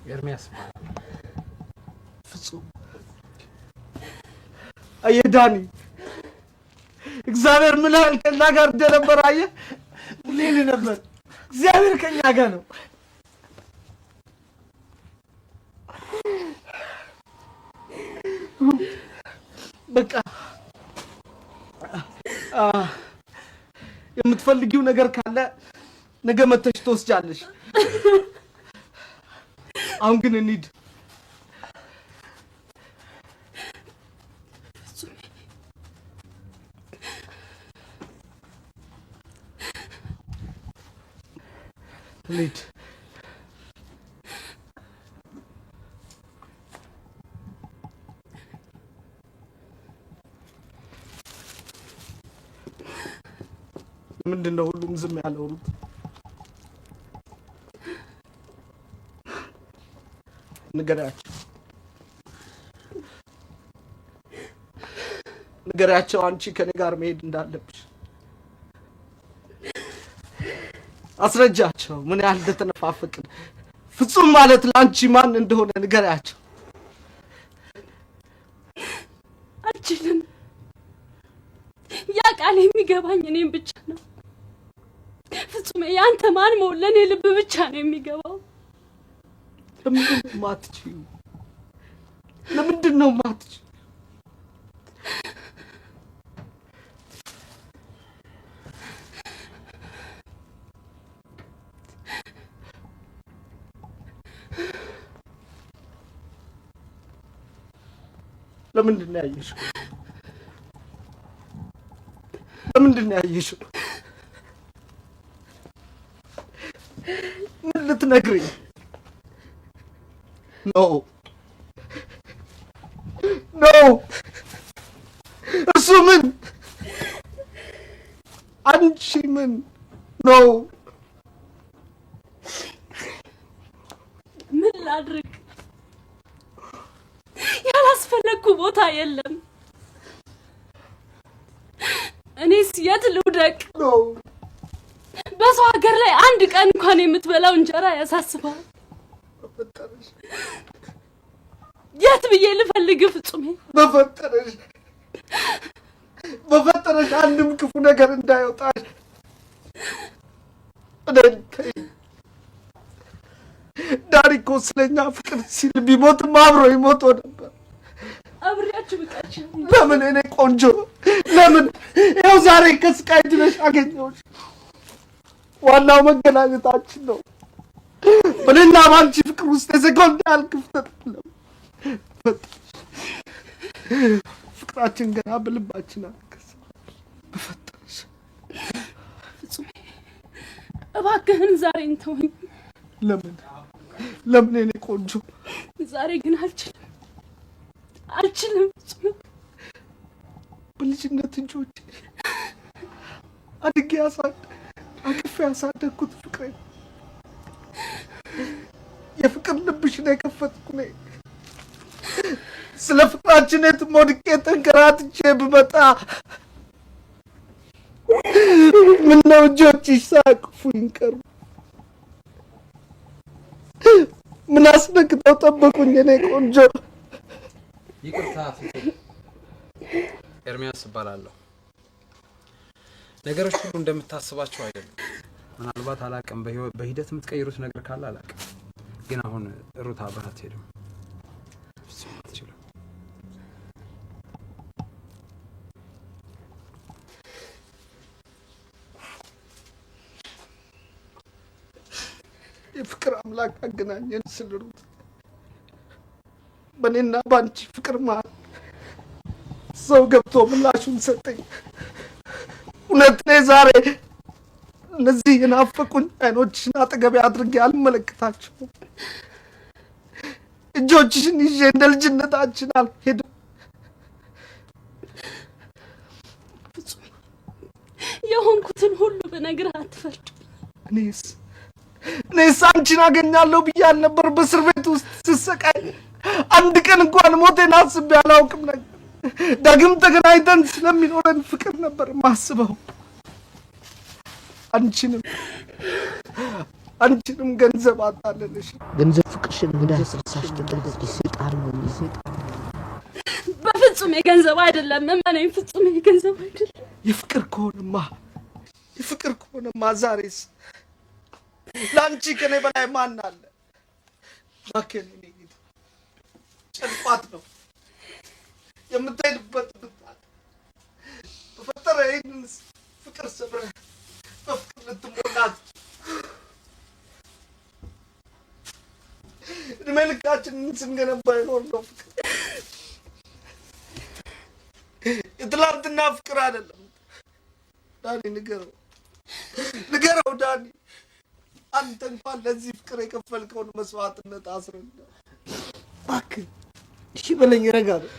ኤርሚያስ። ፍጹም። አየህ ዳኒ፣ እግዚአብሔር ምን ያህል ከኛ ጋር እንደነበር አየህ። ሁሌ እልህ ነበር እግዚአብሔር ከኛ ጋር ነው። በቃ የምትፈልጊው ነገር ካለ ነገ መተሽ ትወስጃለሽ። አሁን ግን እንሂድ። እንሂድ። ምንድን ነው ሁሉም ዝም ያለው? ሩት፣ ንገሪያቸው፣ ንገሪያቸው አንቺ ከኔ ጋር መሄድ እንዳለብሽ አስረጃቸው፣ ምን ያህል እንደተነፋፈቅን። ፍጹም ማለት ለአንቺ ማን እንደሆነ ንገሪያቸው። አልችልም። ያ ቃል የሚገባኝ እኔም ብቻ ነው። ፍጹም ያንተ ማን መሆን ለእኔ ልብ ብቻ ነው የሚገባው። ለምንድን ነው የማትችይው? ለምንድን ነው የማትችይው? ለምንድን ነው ያየሽው? ለምንድን ነው ያየሽው? ምን ልትነግሪኝ? No, no፣ እሱ ምን፣ አንቺ ምን? No። ምን ላድርግ? ያላስፈለግኩ ቦታ የለም። እኔስ የት ልውደቅ? በሰው ሀገር ላይ አንድ ቀን እንኳን የምትበላው እንጀራ ያሳስባል። የት ብዬ ልፈልግ ፍጹሜ? በፈጠረሽ፣ በፈጠረሽ አንድም ክፉ ነገር እንዳይወጣሽ እኔን ተይኝ። ዳኒ እኮ ስለኛ ፍቅር ሲል ቢሞትም አብሮ ይሞት ነበር። አብሬያችሁ ብቀር። ለምን እኔ ቆንጆ ለምን? ይኸው ዛሬ ከስቃይ ድነሽ አገኘሁሽ። ዋናው መገናኘታችን ነው። በእኔና በአንቺ ፍቅር ውስጥ የሰኮንድ ያህል ክፍተት የለም። ፍቅራችን ገና በልባችን አልከሰም። በፈጠረሽ። ፍጹሜ፣ እባክህን ዛሬን ተወኝ። ለምን፣ ለምን የኔ ቆንጆ? ዛሬ ግን አልችልም፣ አልችልም ፍጹሜ። በልጅነት እጆቼ አድጌ አቅፌ ያሳደግኩት ፍቅሬ፣ የፍቅር ልብሽን የከፈትኩ እኔ፣ ስለ ፍቅራችን የትም ወድቄ ተንከራትቼ ብመጣ ምነው እጆችሽ ሳያቅፉኝ ቀሩ? ምን አስነክተው ጠበቁኝ? እኔ ቆንጆ ይቅርታ ፍፄ፣ ኤርሚያስ እባላለሁ። ነገሮች ሁሉ እንደምታስባቸው አይደሉም። ምናልባት አላቅም፣ በሂደት የምትቀይሩት ነገር ካለ አላቅም። ግን አሁን ሩት አብረህ አትሄድም፣ ፍጹም አትችልም። የፍቅር አምላክ አገናኘን ስል ሩት፣ በእኔና በአንቺ ፍቅር መሀል ሰው ገብቶ ምላሹን ሰጠኝ። እውነት እኔ ዛሬ እነዚህ የናፈቁኝ አይኖችሽን አጠገቤ አድርጌ አልመለከታቸውም። እጆችሽን ይዤ እንደ ልጅነታችን አልሄድም። ፍጹም፣ የሆንኩትን ሁሉ ብነግርህ አትፈርድብኝ። እኔስ አንቺን አገኛለሁ ብዬ አልነበር በእስር ቤት ውስጥ ስሰቃይ። አንድ ቀን እንኳን ሞቴን አስቤ አላውቅም ነበር። ዳግም ተገናኝተን ስለሚኖረን ፍቅር ነበር ማስበው። አንቺንም ገንዘብ አታለለሽ። ገንዘብ ፍቅርሽን እንዳያስረሳሽ ተጠንቀቂ። ሰይጣን ነው። በፍጹም የገንዘብ አይደለም፣ እመነኝ። ፍጹም የገንዘብ አይደለም። የፍቅር ከሆነማ ዛሬስ ለአንቺ ከኔ በላይ ማን አለ? እባክህን የኔ ጌታ፣ ጨንቋት ነው የምትሄድበት ብታጣ፣ በፈጠረ ይህንን ፍቅር ሰብረህ በፍቅር ልትሞላት እድሜ ልካችንን ስንገነባ የኖርነው ፍቅር የትላንትና ፍቅር አይደለም። ዳኒ ንገረው፣ ንገረው ዳኒ፣ አንተ እንኳን ለዚህ ፍቅር የከፈልከውን መስዋዕትነት አስረዳ። እባክህ እሺ በለኝ፣ ረጋ በል።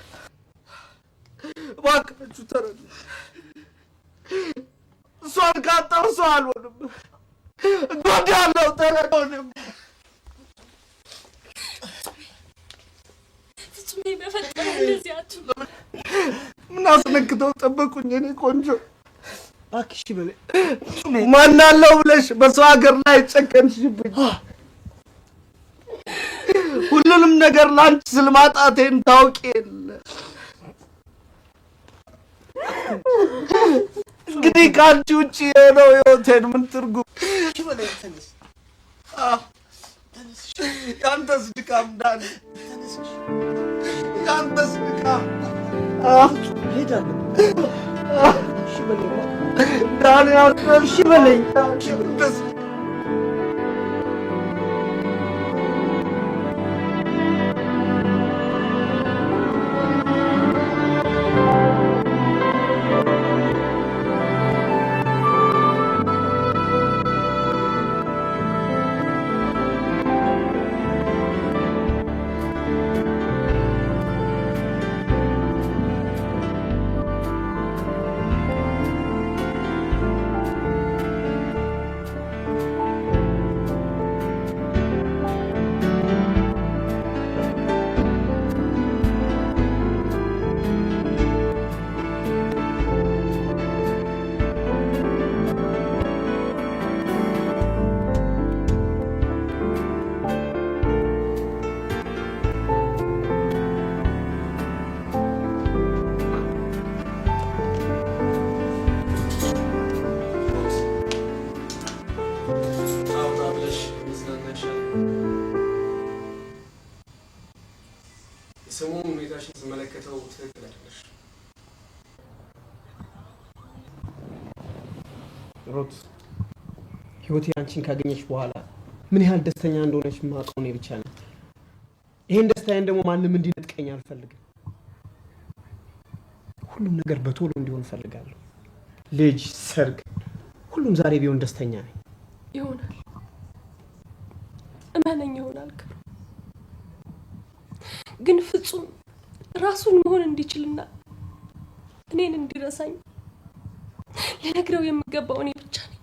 እባካችሁ ተረዱ። እሷን ካጣሁ ሰው አልሆንም፣ እጎዳለሁ። ተረዱንም። ፍጹም፣ በፈጠረ እንደዚህ አትሁን። ምን አስነክተው ጠበቁኝ? እኔ ቆንጆ እባክሽ በለኝ። ማን አለው ብለሽ በሰው ሀገር ላይ ጨከንሽብኝ። ሁሉንም ነገር ላንቺ ስል ማጣቴን ታውቂ የለ። እንግዲህ ከአንቺ ውጭ የሆነው ህይወቴን ምን ትርጉም? እሺ በለኝ፣ ተነስ። ያንተስ ድካም ዳኒ፣ ያንተስ ድካም። እሄዳለሁ። እሺ በለኝ። ዳኒ፣ አንተስ እሺ በለኝ። ያንተስ አውጣ ብለሽ መዝናና ይሻላል። የሰሞኑን ሁኔታሽን ስመለከተው ትክክል አይደለሽ። ሩት፣ ህይወቴ አንቺን ካገኘች በኋላ ምን ያህል ደስተኛ እንደሆነች የማውቀው እኔ ብቻ ነኝ። ይሄን ደስታዬን ደግሞ ማንም እንዲነጥቀኝ አልፈልግም። ሁሉም ነገር በቶሎ እንዲሆን እፈልጋለሁ። ልጅ፣ ሰርግ፣ ሁሉም ዛሬ ቢሆን ደስተኛ ነኝ። ይሆናል፣ እመነኝ፣ ይሆናል። ክብሩ ግን ፍጹም ራሱን መሆን እንዲችልና እኔን እንዲረሳኝ ልነግረው የሚገባው እኔ ብቻ ነኝ።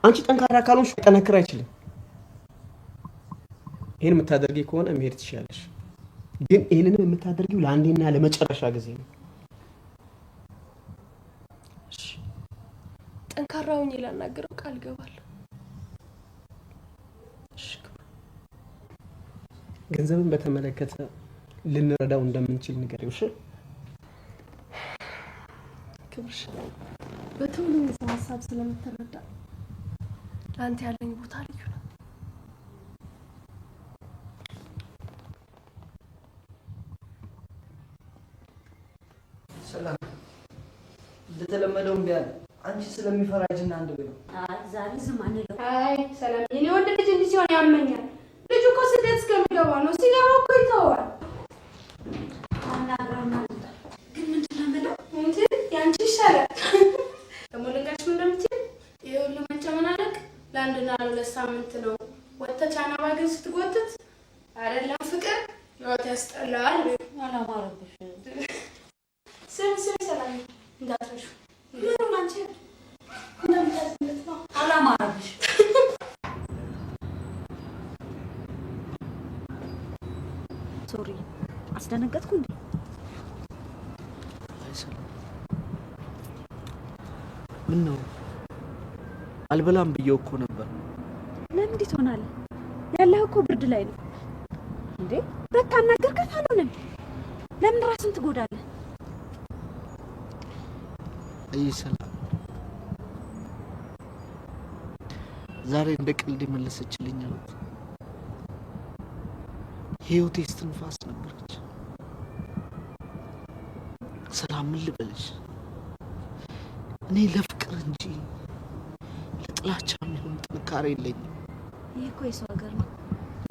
አንቺ ጠንካራ ካልሆንሽ ሊጠነክር አይችልም። ይህን የምታደርጊ ከሆነ መሄድ ትችላለሽ። ግን ይህንንም የምታደርጊው ለአንዴና ለመጨረሻ ጊዜ ነው። እሺ፣ ጠንካራ ሆኜ ላናግረው ቃል እገባለሁ። እሺ ክብሩ። ገንዘብን በተመለከተ ልንረዳው እንደምንችል ንገሪው። እሺ ክብርሽ፣ በቶሎ የሰው ሀሳብ ስለምትረዳ ለአንተ ያለኝ ቦታ ልዩ ነው። ሰላም፣ እንደተለመደው እምቢ አለ። አንቺ ስለሚፈራ ሂጂና አንድ በይው። አይ ዛሬ ዝም አንለው። አይ ሰላም፣ የኔ ወንድ ልጅ እንዲህ ሲሆን ያመኛል። ልጁ እኮ ስደት እስከሚገባ ነው። ሲገባ እኮ ይተዋል። አናግረውና እንውጣ። ግን ምንድን ነው የምለው? እንትን ያንቺ ይሻላል። ደግሞ ልንገርሽ ምን እንደምትይ፣ ይሄ ሁሉ መጨመናለቅ ለአንድና ለሁለት ሳምንት ነው። ወጥተህ ቻናባ ግን ስትጎትት አይደለም ፍቅር ህይወት ያስጠላል። አላማረብሽ። ስሚ ስሚ ሰላም፣ እንዳትረሺው። ምኑን አንቺ? እንደምታዝነት ነው። አላማረብሽ። Sorry፣ አስደነገጥኩ እንዴ? አይ ሰላም፣ ምን ነው አልበላም ብዬው እኮ ነበር። ለምን እንዲህ ትሆናለህ? ያለህ እኮ ብርድ ላይ ነው እንዴ። በቃ አናገርካት፣ አልሆነም። ለምን ራስን ትጎዳለህ? አይ ሰላም፣ ዛሬ እንደ ቀልድ የመለሰችልኝ ሩት የህይወቴ እስትንፋስ ነበረች። ሰላም፣ ምን ልበልሽ? እኔ ለፍቅር እንጂ ለጥላቻ የሚሆን ጥንካሬ የለኝም። ይህ እኮ የሰው ሀገር ነው።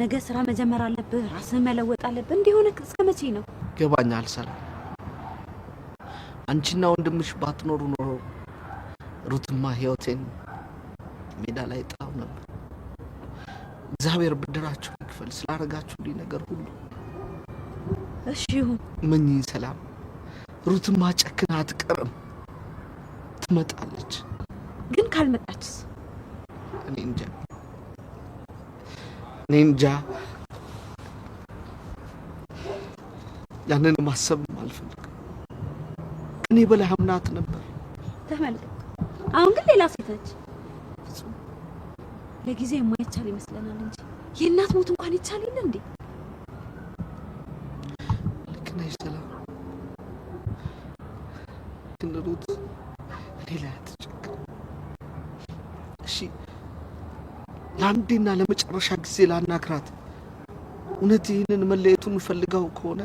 ነገ ስራ መጀመር አለብህ፣ ራስህን መለወጥ አለብህ። እንዲህ ሆነህ እስከ መቼ ነው? ይገባኛል ሰላም። አንቺና ወንድምሽ ባትኖሩ ኖሮ ሩትማ ህይወቴን ሜዳ ላይ ጥላው ነበር። እግዚአብሔር ብድራችሁን ይክፈል ስላደረጋችሁልኝ ነገር ሁሉ። እሺ ይሁን። እመኚኝ ሰላም፣ ሩትማ ጨክና አትቀርም፣ ትመጣለች። ግን ካልመጣችስ? እኔ እንጃ፣ እኔ እንጃ። ያንን ማሰብም አልፈልግም። ከእኔ በላይ አምናት ነበር። ተመልከት፣ አሁን ግን ሌላ ሴት ነች። ፍጹም ለጊዜው የማይቻል ይመስለናል እንጂ የእናት ሞት እንኳን ይቻል የለ እንዴ? ልክ ነሽ ሰላም። ግን ሩት እኔ ላይ አትጨክን። እሺ ለአንዴና ለመጨረሻ ጊዜ ላናግራት። እውነት ይህንን መለየቱን ፈልጋው ከሆነ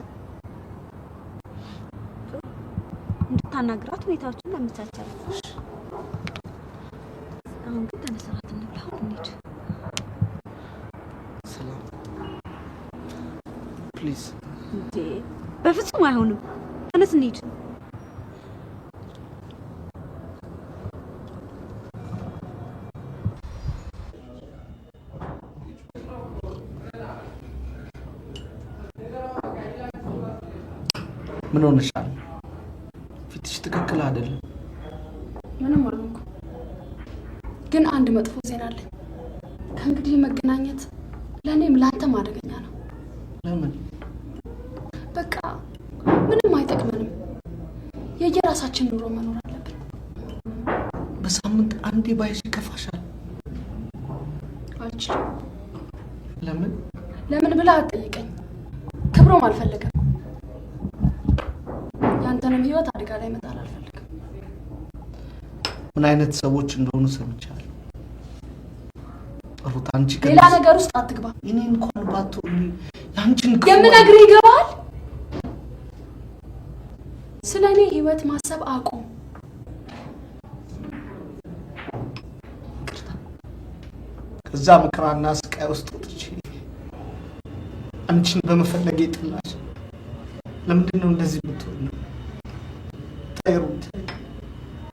እንድታናግራት ሁኔታዎችን እናመቻቻለን። አሁን ግን ተነስ፣ እራት እንብላ። አሁን እንሂድ። ሰላም please። እንዴ በፍጹም አይሆንም። ተነስ እንሂድ። ምን ሆነሻል? ፊትሽ ትክክል አይደለም። ምንም አልሆንኩም፣ ግን አንድ መጥፎ ዜና አለኝ። ከእንግዲህ መገናኘት ለእኔም ለአንተም አደገኛ ነው። ለምን? በቃ ምንም አይጠቅመንም። የየራሳችን ኑሮ መኖር አለብን። በሳምንት አንዴ ባይሽ ይከፋሻል። አልችልም። ለምን? ለምን ብለህ አትጠይቀኝ። ክብሮም አልፈለገም። ያንተንም ህይወት አደጋ ላይ መጣል አልፈልግም። ምን አይነት ሰዎች እንደሆኑ ሰምቻለሁ። ሩት አንቺ ሌላ ነገር ውስጥ አትግባ። እኔ እንኳን ባትሆኚ ያንቺን የምነግርህ ይገባሃል? ስለ እኔ ህይወት ማሰብ አቁም። ከዛ መከራና ስቃይ ውስጥ ወጥቼ አንቺን በመፈለጌ ጥላሽ። ለምንድን ነው እንደዚህ የምትሆኚው? ተይ ሩት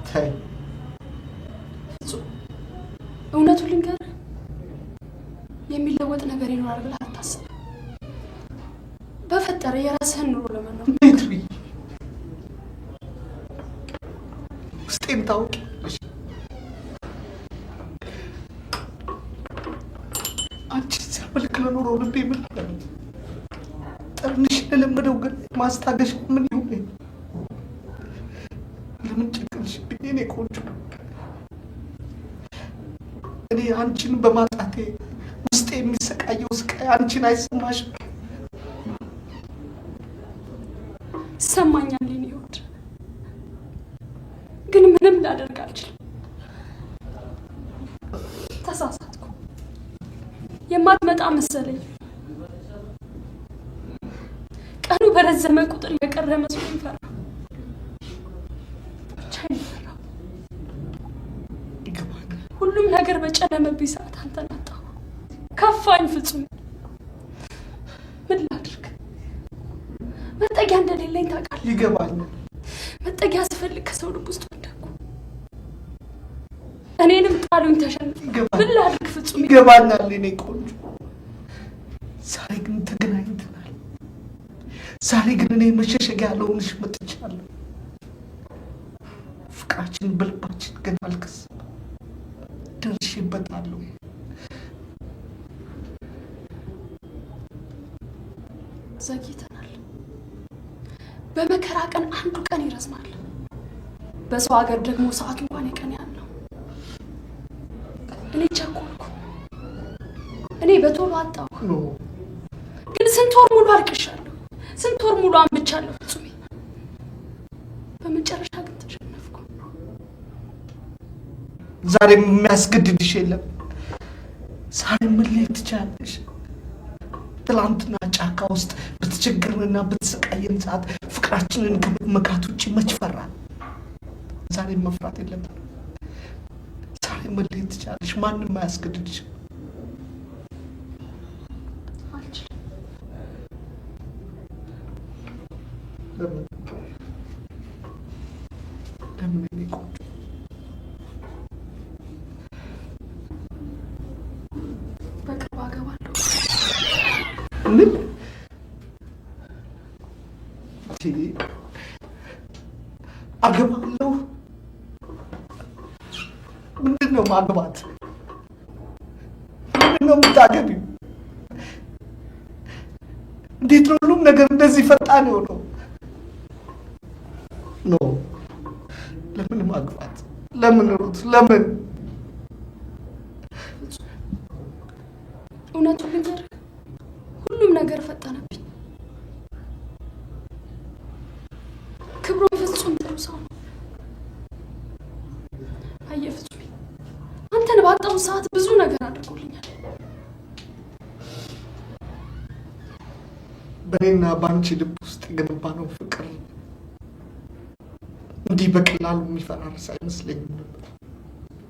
ተይ። ፍጹም እውነቱን ልንገርህ፣ የሚለወጥ ነገር ይኖራል ብለህ አታስብ። በፈጠረ የራስህን ኑሮ ለመኖር እንዴት ብዬ ውስጤን ታውቂያለሽ። አንቺን ሲያመልክ ለኖረው ልቤ ምን አለ? ጠርንሽ ለለመደው ግን ማስታገሻ ምን ይሁን? ለምን ጨከንሽብኝ የኔ ቆንጆ? እኔ አንቺን በማጣቴ ውስጤ የሚሰቃየው ስቃይ አንቺን አይሰማሽም? ይሰማኛል የኔ ሆድ፣ ግን ምንም ላደርግ አልችልም። ተሳሳትኩ። የማትመጣ መሰለኝ። ቀኑ በረዘመ ቁጥር የቀረ መስሎኝ ፈራ። ብቻዬን ፈራሁ። ሁሉም ነገር በጨለመብኝ ሰዓት አንተን አጣሁ። ከፋኝ ፍጹም። ምን ላድርግ? መጠጊያ እንደሌለኝ ታውቃለህ። ይገባኛል። መጠጊያ ስፈልግ ከሰው ልብ ውስጥ ወደቅኩ። እኔንም ጣሉኝ፣ ተሸንፍ። ምን ላድርግ ፍጹም? ይገባኛል የኔ ቆንጆ። ዛሬ ግን ተገናኝተናል። ዛሬ ግን እኔ መሸሸጊያ ልሆንሽ መጥቻለሁ። ፍቅራችን በልባችን ገና አልከሰመም። ደርሼበታለሁ። ዘግይተናል። በመከራ ቀን አንዱ ቀን ይረዝማል። በሰው ሀገር ደግሞ ሰዓቱ እንኳን የቀን ያህል ነው። እኔ ቸኮልኩ። እኔ በቶሎ አጣሁ። ግን ስንት ወር ሙሉ አልቅሻለሁ። ስንት ወር ሙሉ አንብቻለሁ ፍጹሜ። በመጨረሻ ግን ተሸነፍኩ። ዛሬም የሚያስገድድሽ የለም። ዛሬ መለየት ትችያለሽ። ትላንትና ጫካ ውስጥ በተቸገርንና በተሰቃየን ሰዓት ፍቅራችንን ከመመካት ውጭ መች ፈራን? ዛሬ መፍራት የለብንም። ዛሬ መለየት ትችያለሽ። ማንም አያስገድድሽም። አልችልም። ለምን ለምን የኔ ቆንጆ? በቅርብ አገባለሁ። ምን አገባለሁ? ምንድን ነው ማግባት? ምንድን ነው የምታገቢው? እንዴት ነው ሁሉም ነገር እንደዚህ ፈጣን የሆነው? No፣ ለምን ማግባት? ለምን ሩት? ለምን? እውነቱን ልንገርህ፣ ሁሉም ነገር ፈጠነብኝ። ክብሮም ፍጹም ጥሩ ሰው ነው። አየህ ፍጹሜ፣ አንተን ባጣሁ ሰዓት ብዙ ነገር አድርጎልኛል። በእኔና በአንቺ ልብ ውስጥ የገነባነው ፍቅር እንዲህ በቀላሉ የሚፈራርስ አይመስለኝም ነበር።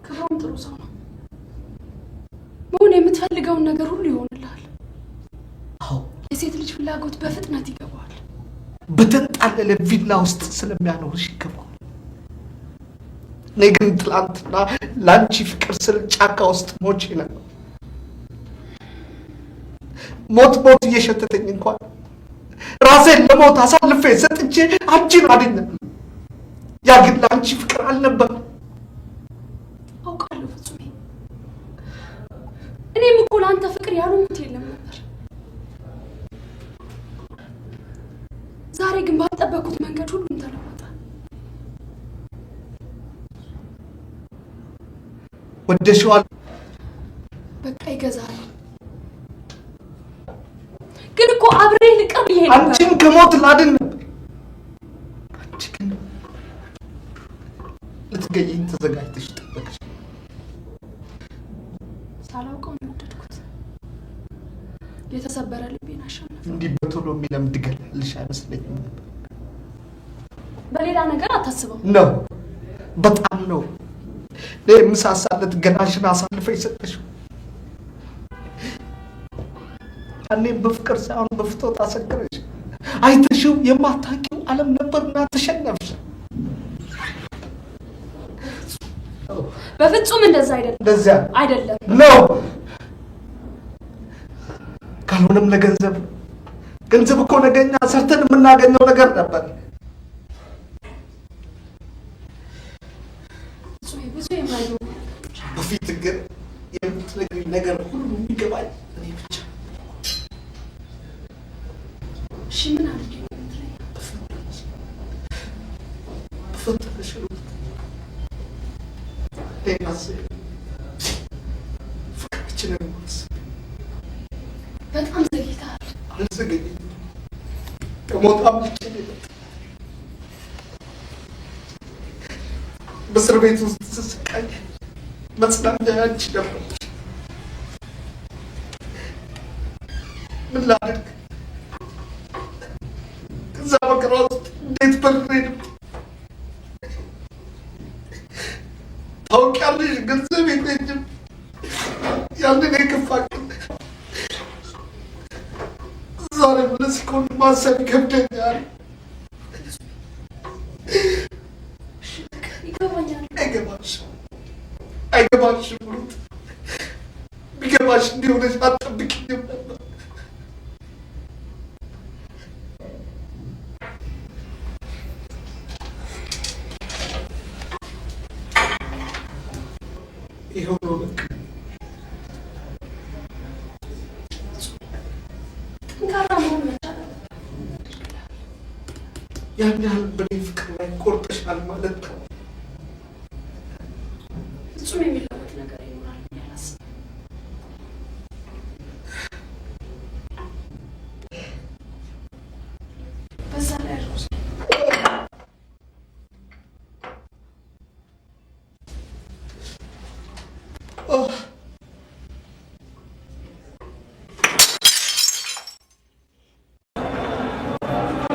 ክብሮም ጥሩ ሰው ነው። መሆን የምትፈልገውን ነገር ሁሉ ይሆንልሃል። የሴት ልጅ ፍላጎት በፍጥነት ይገባዋል። በተንጣለለ ቪላ ውስጥ ስለሚያኖርሽ ይገባዋል። እኔ ግን ትላንትና ለአንቺ ፍቅር ስል ጫካ ውስጥ ሞቼ ነበር። ሞት ሞት እየሸተተኝ እንኳን ራሴን ለሞት አሳልፌ ሰጥቼ አንቺን አድኛለሁ። ያ ግን ለአንቺ ፍቅር አልነበረም። አውቃለሁ ፍጹሜ፣ እኔም እኮ ለአንተ ፍቅር ያልሆንኩት የለም ነበር። ዛሬ ግን ባልጠበኩት መንገድ ሁሉም ተለወጠ። ወደሽዋል። በቃ ይገዛል። ግን እኮ አብሬ ልቅር ብዬ ነበር። አንቺን ከሞት ላድን ነበር። አንቺ ግን ልትገይኝ ተዘጋጅተሽ ጠበቅሽ። ሳላውቀው ነው የወደድኩት። የተሰበረ ልቤን አሸነፈ። እንዲህ በቶሎ የሚለምድ ገላልሽ አይመስለኝም ነበር። በሌላ ነገር አታስበው። ነው፣ በጣም ነው። እኔ የምሳሳለት ገላሽን አሳልፈሽ ሰጠሽው። ያኔም በፍቅር ሳይሆን በፍትወት አሰከረሽ። አይተሽው የማታውቂው ዓለም ነበርና ተሸነፍሽ። በፍጹም እንደዛ አይደለም። እንደዚያ አይደለም ነው። ካልሆነም ለገንዘብ፣ ገንዘብ እኮ ነገኛ ሰርተን የምናገኘው ነገር ነበር። ፍጹሜ፣ ብዙ የማይገቡ በፊት ግን የምትነግሪኝ ነገር ሁሉ የሚገባኝ እኔ ብቻ። እሺ፣ ምን አድርጌ ነው የምትለኝ? በፈጠረሽ ሩት፣ እኔን አስቢ፣ ፍቅራችንን ማሰብ። በጣም ዘግይተሃል። አልዘገየኝም። ከሞት አምልጬ ነው የመጣሁት። እስር ቤት ውስጥ ስስቃይ መጽናኛ ያንቺ ነበርሽ። ምን ላድርግ? ከዛ መከራ ውስጥ እንዴት በርሬ ልምጣ? ታውቂያለሽ፣ ገንዘብ የለኝም። ያንን የከፋ ቀን ዛሬም ለሴኮንድ ማሰብ ይከብደኛል። ይገባኛል። አይገባሽም፣ አይገባሽም ሩት። ቢገባሽ እንዲሆነሽ አትጠብቂኝም ነበር። ይኸው ነው በቃ። ጠንካራ መሆን መቻል አለብህ። ያን ያህል በእኔ ፍቅር ላይ ቆርጠሻል ማለት ነው። ፍጹም የሚለወጥ ነገር ይኖራል ብዬ አላስብም። በዛ ላይ እርጉዝ ነኝ።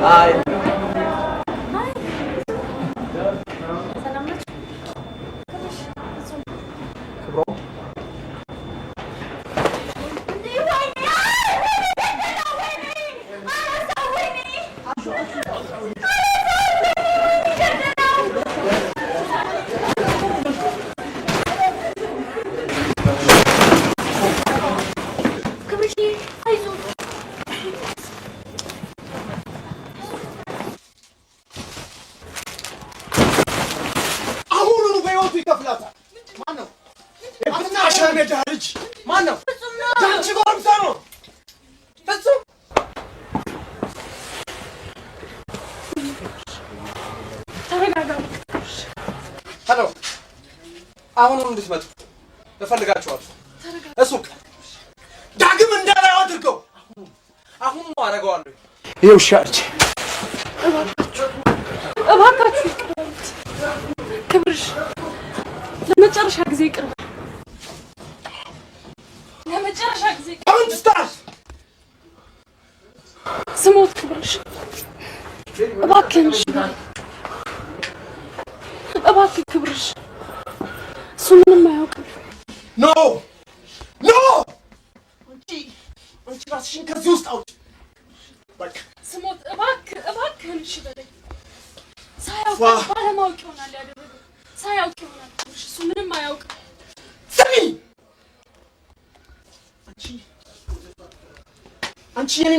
አይ። Hi፣ ሰላም ናችሁ? ክብርሽ፣ ፍጹም። ክብሮም። እንዴ፣ ወይኔ! ወይኔ! ወይኔ! ክብርሽ፣ አይዞህ። አሁኑኑ በህይወቱ ይከፍላታል። ማነው? አሸርሜዳ ልጅ ማነው? ያንቺ ጎረምሳ ነው። ፍጹም። ተረጋጋ። Hello፣ አሁኑኑ እንድትመጡ እፈልጋችኋለሁ። እሱ ዳግም እንዳላየው አድርገው። አሁኑ አደርገዋለሁ። ይኸው ሻርች። እባካችሁ፣ እባካችሁ ይቅር በሉት። ክብርሽ፣ ለመጨረሻ ጊዜ ይቅር በል። ለመጨረሻ ጊዜ ይቅር Don't start. ስሞት ክብርሽ፣ እባክህን እሺ በል። እባክህ ክብርሽ፣ እሱ ምንም አያውቅም። No, no! አንቺ ራስሽን ከዚህ ውስጥ አውጪ። በቃ። ስሞት እባክህ፣ እባክህን እሺ በለኝ። ሳያውቅ ዋ! ባለማወቅ ይሆናል ያደረገው። ሳያውቅ ይሆናል ክብርሽ፣ እሱ ምንም አያውቅም። ስሚ! አንቺ የኔ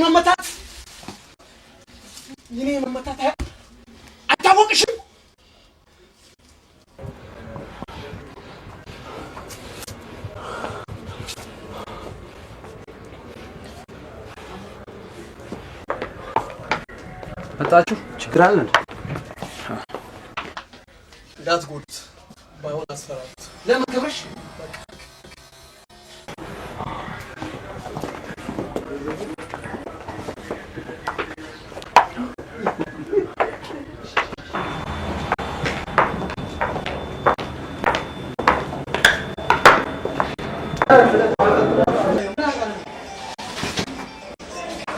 መመታት አይታወቅሽም። መጣችሁ? ችግር አለ እንዴ? እንዳትጎዱት፣ ባይሆን አስፈራሩት። ለምን ክብርሽ?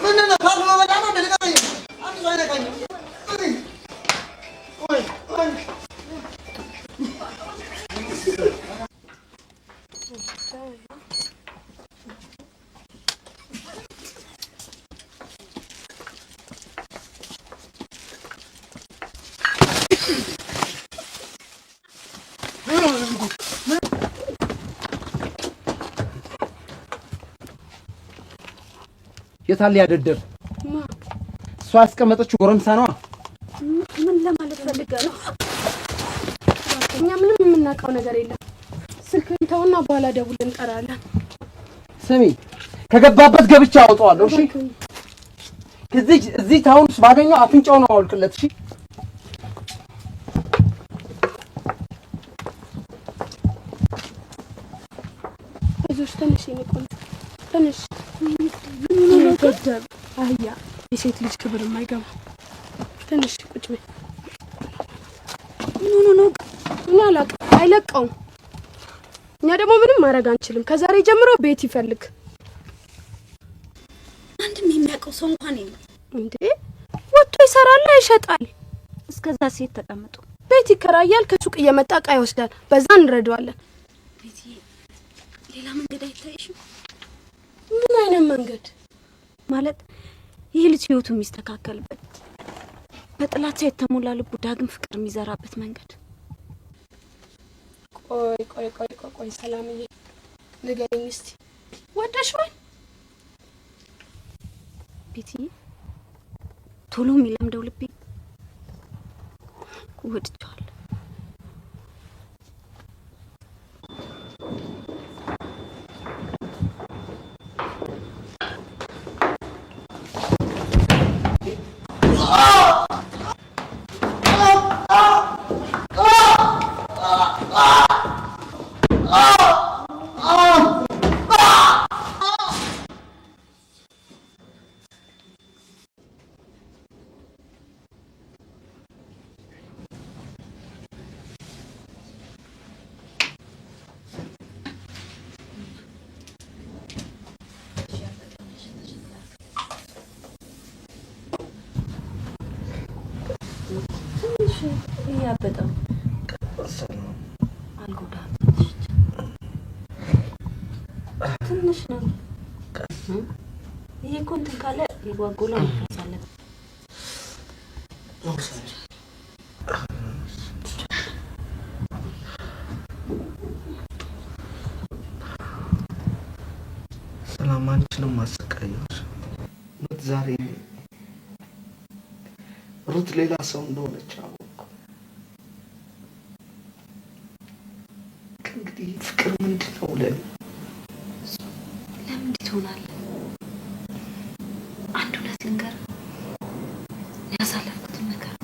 ምንድን ነው? ካርድ በበላ ነው እንደ ልቀቀኝ። አንድ ሰው አይነካኝም። ወይ ወይ። የታለ ያደደብ? ማ? እሷ ያስቀመጠችው ጎረምሳ ነዋ። ምን ለማለት ፈልገህ ነው? እኛ ምንም የምናውቀው ነገር የለም። ስልክህን ተውና በኋላ ደውለን እንጠራለን። ስሚ፣ ከገባበት ገብቼ አወጣዋለሁ። እሺ፣ እዚህ town ውስጥ ባገኘው አፍንጫውን አወልቅለት። እሺ። አይዞሽ፣ ተነሽ የኔ ቆንጆ ተነሽ። ገደብ አህያ፣ የሴት ልጅ ክብር የማይገባ፣ ተነሽ ቁጭ በይ። ምን ሆኖ ነው? እኔ አላውቅም፣ አይለቀውም። እኛ ደግሞ ምንም ማድረግ አንችልም። ከዛሬ ጀምሮ ቤት ይፈልግ። አንድም የሚያውቀው ሰው እንኳን የለም። እንዴ ወጥቶ ይሰራል፣ ይሸጣል። እስከዛ ሴት ተቀምጦ ቤት ይከራያል። ከሱቅ እየመጣ እቃ ይወስዳል። በዛ እንረዳዋለን። ቤትዬ፣ ሌላ መንገድ አይታይሽም? ምን አይነት መንገድ? ማለት ይህ ልጅ ህይወቱ የሚስተካከልበት፣ በጥላቻ የተሞላ ልቡ ዳግም ፍቅር የሚዘራበት መንገድ። ቆይ ቆይ ቆይ ቆይ ቆይ ሰላምዬ፣ ንገሪኝ እስቲ ወደሽዋል? ቤትዬ፣ ቶሎ የሚለምደው ልቤ ወድጄዋለሁ። ትንሽ እያበጠው አልጎዳም። ትንሽ ነው። ይሄ እኮ እንትን ካለ የጓጎላ መፍረስ አለበት። ሰላም፣ አንቺንም አሰቃየሁሽ። እውነት ዛሬ ሩት ሌላ ሰው እንደሆነች አወቅኩ። ከእንግዲህ ፍቅር ምንድን ነው ለኔ? ለምን እንዲህ ትሆናለህ? አንድ እውነት ልንገርህ፣ ያሳለፍኩትን መከራ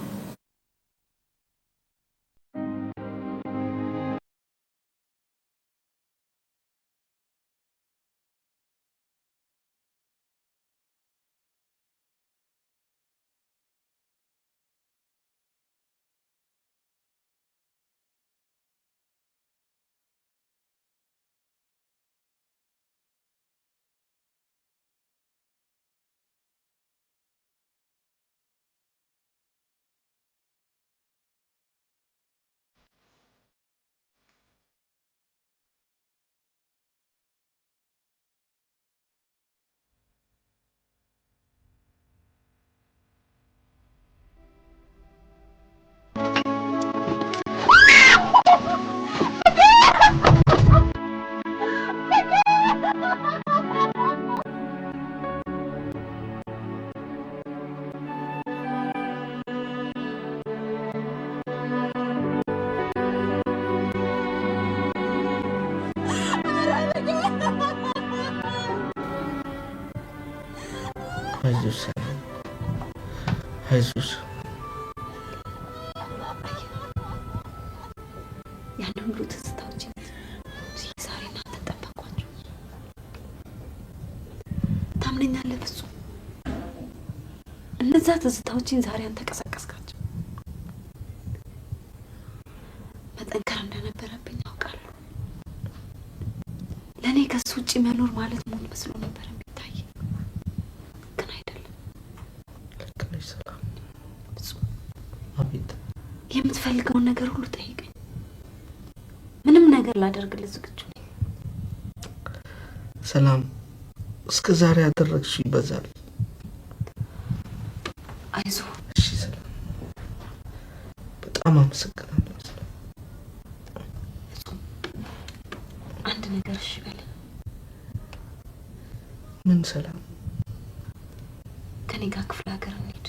አይዞሽ ሰላም፣ አይዞሽ። ያን ሁሉ ትዝታዎች ዛሬ እናንተ ጠበኳቸው። ታምነኛለህ ፍጹም? እነዛ ትዝታዎችን ዛሬ አንተ ቀሰቀስካቸው። መጠንከር እንደነበረብኝ አውቃለሁ። ለእኔ ከሱ ውጭ መኖር ማለት ሞት መስሎ ነበር የሚታይ፣ ግን አይደለም። ልክ ነሽ ሰላም። ፍጹም፣ አቤት። የምትፈልገውን ነገር ሁሉ ጠይቀኝ። ምንም ነገር ላደርግልህ ዝግጁ ነኝ። ሰላም፣ እስከ ዛሬ ያደረግሽው ይበዛል። አይዞህ። እሺ ሰላም፣ በጣም አመሰግናለሁ ሰላም። ፍጹም፣ አንድ ነገር እሺ በለኝ። ምን ሰላም? ከኔ ጋር ክፍለ ሀገር እንሂድ።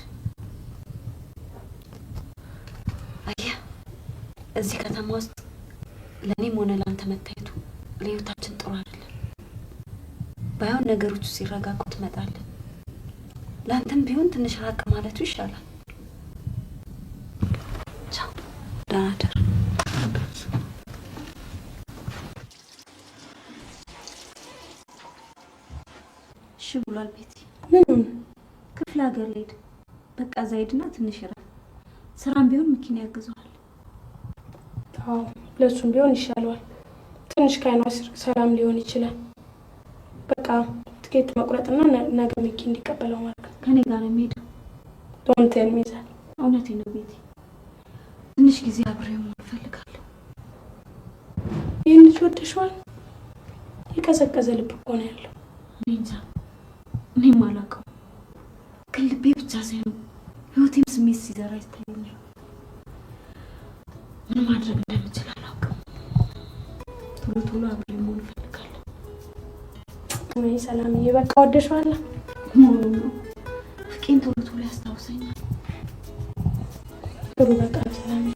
አየህ፣ እዚህ ከተማ ውስጥ ለእኔም ሆነ ለአንተ መታየቱ ለህይወታችን ጥሩ አይደለም። ባይሆን ነገሮቹ ሲረጋጉ ትመጣለህ። ለአንተም ቢሆን ትንሽ ራቅ ማለቱ ይሻላል። ቻው፣ ደህና እደር። እሺ ብሏል ቤቲ። ምኑን? ክፍለ ሀገር ልሄድ። በቃ እዛ ሂድና ትንሽ እረፍ። ስራም ቢሆን መኪና ያግዘዋል። አዎ ለእሱም ቢሆን ይሻለዋል። ትንሽ ከዓይኗ ስር ሰላም ሊሆን ይችላል። በቃ ትኬት መቁረጥና ነገ ሚኪ እንዲቀበለው ማድረግ ነው። ከኔ ጋር ነው የሚሄደው። Don't tell me that። እውነቴን ነው ቤቲ፣ ትንሽ ጊዜ አብሬው መሆን እፈልጋለሁ። ይህን ልጅ ወደሽዋል? የቀዘቀዘ ልብ እኮ ነው ያለው። እኔ እንጃ፣ እኔም አላውቀውም፣ ግን ልቤ ብቻ ሳይሆን ህይወቴም ስሜት ሲዘራ ይታየኛል። ምን ማድረግ እንደምችል አላውቅም። ቶሎ ቶሎ አብሬው መሆን እፈልጋለሁ። ወይ ሰላምዬ፣ በቃ ወደሽዋል መሆኑ ነው። ፍቄን ቶሎ ቶሎ ያስታውሰኛል። ጥሩ፣ በቃ ሰላምዬ፣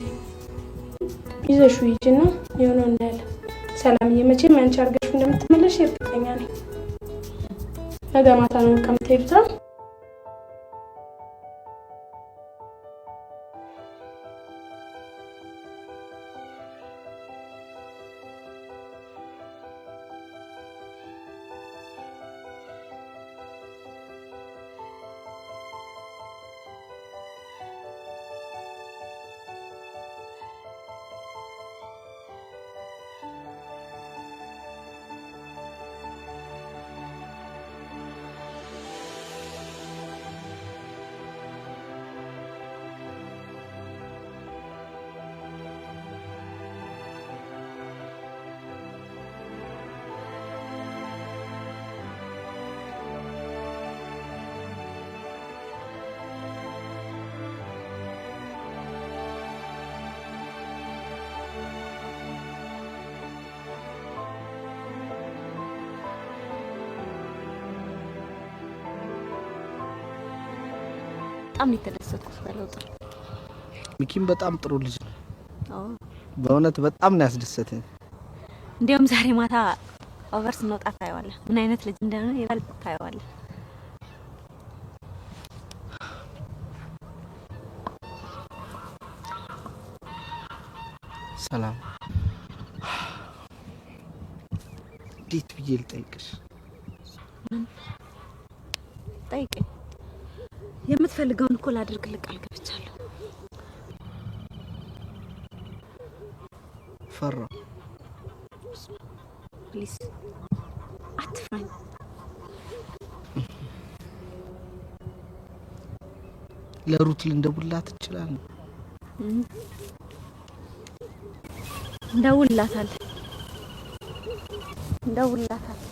ይዘሽው ሂጂና የሆነው እናያለን። ሰላምዬ፣ መቼም ያንቺ አድርገሽው እንደምትመለሽ እርግጠኛ ነኝ። ነገ ማታ ነው በቃ የምትሄዱት አይደል? በጣም ነው የተደሰትኩት በለውጡ። ሚኪም በጣም ጥሩ ልጅ ነው። አዎ። በእውነት በጣም ነው ያስደሰተኝ። እንዲያውም ዛሬ ማታ over ስንወጣ ታየዋለህ፣ ምን አይነት ልጅ እንደሆነ ይበልጥ ታየዋለህ። ሰላም፣ እንዴት ብዬ ልጠይቅሽ? ምን ጠይቀኝ። የምትፈልገውን እኮ ላደርግልህ ቃል ገብቻለሁ። ፈራሁ። Please አትፍራኝ። ለሩት ልንደውልላት እችላለሁ? እንደውልላታለን፣ እንደውልላታለን።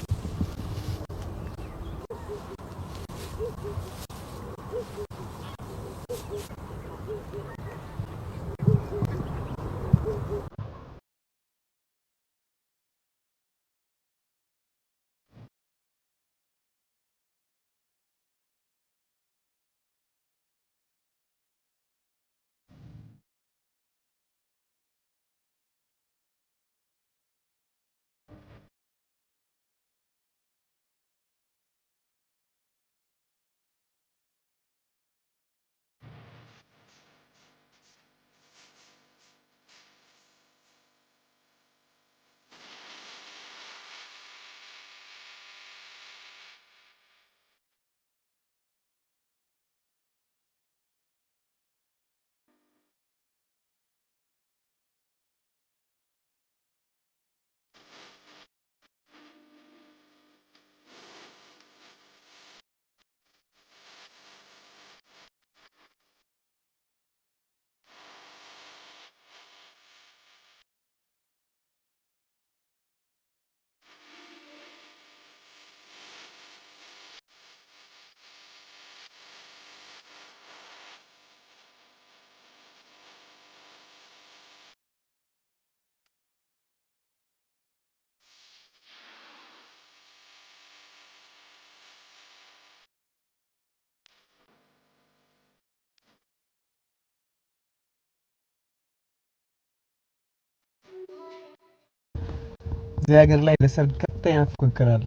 እዚህ ሀገር ላይ ለሰርግ ከፍተኛ ፉክክር አለ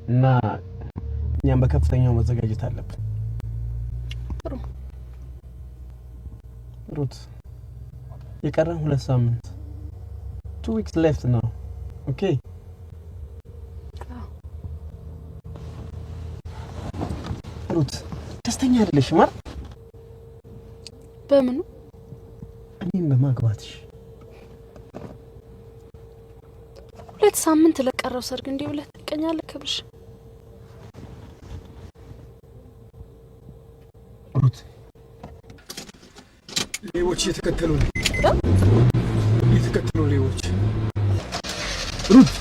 እና እኛም በከፍተኛው መዘጋጀት አለብን። ጥሩ። ሩት፣ የቀረን 2 ሳምንት፣ 2 weeks left ነው። Okay። ሩት፣ ደስተኛ አይደለሽም አይደል? በምኑ? እኔን በማግባትሽ። እንዴት ሳምንት ለቀረው ሰርግ እንዲህ ብለህ ትቀኛለህ? ክብርሽ ሩት፣ ሌቦች እየተከተሉ ነው። እየተከተሉ ሌቦች። ሩት።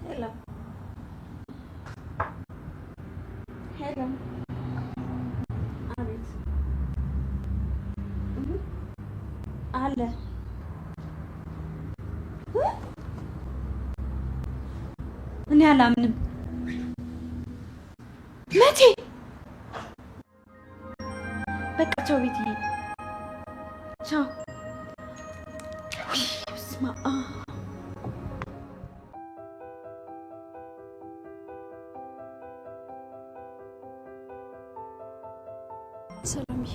Hello hello። አቤት። አለ። እኔ አላምንም። መቼ? በቃ ቻው ቤትዬ፣ ቻው። ውይ በስመ አብ። ሰላምዬ፣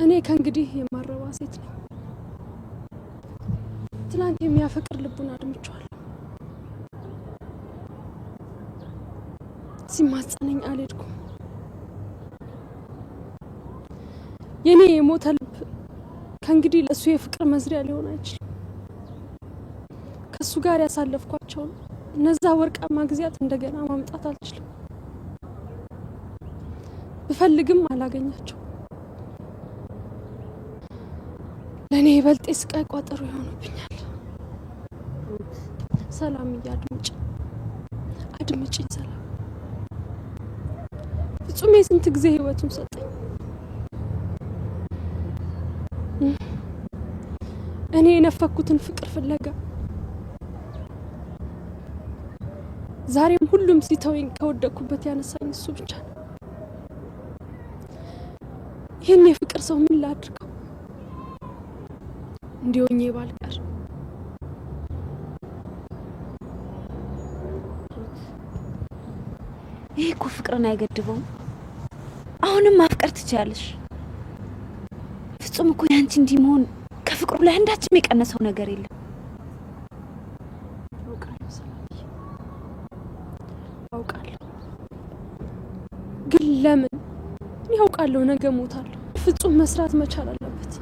እኔ ከእንግዲህ የማረባ ሴት ነኝ። ትናንት የሚያፈቅር ልቡን አድምቼዋለሁ። ሲማጸነኝ አልሄድኩም። የኔ የሞተ ልብ ከእንግዲህ ለእሱ የፍቅር መዝሪያ ሊሆን አይችልም። ከእሱ ጋር ያሳለፍኳቸውን እነዛ ወርቃማ ጊዜያት እንደገና ማምጣት አልችልም። ብፈልግም አላገኛቸው። ለእኔ ይበልጥ የስቃይ ቋጠሮ ይሆኑብኛል። ሰላምዬ፣ አድምጭኝ፣ አድምጭኝ ሰላም። ፍጹም የስንት ጊዜ ህይወቱን ሰጠኝ። እኔ የነፈኩትን ፍቅር ፍለጋ ዛሬም ሁሉም ሲተወኝ ከወደቅኩበት ያነሳኝ እሱ ብቻ ነው። ይህን የፍቅር ሰው ምን ላድርገው? እንዲሆኜ ባልቀር። ይሄ እኮ ፍቅርን አይገድበውም። አሁንም ማፍቀር ትችያለሽ። ፍጹም እኮ ያንቺ እንዲህ መሆን ከፍቅሩ ላይ አንዳችም የቀነሰው ነገር የለም። አውቃለሁ ሰላምዬ፣ አውቃለሁ። ግን ለምን? እኔ አውቃለሁ ነገ እሞታለሁ። ፍጹም መስራት መቻል አለበት።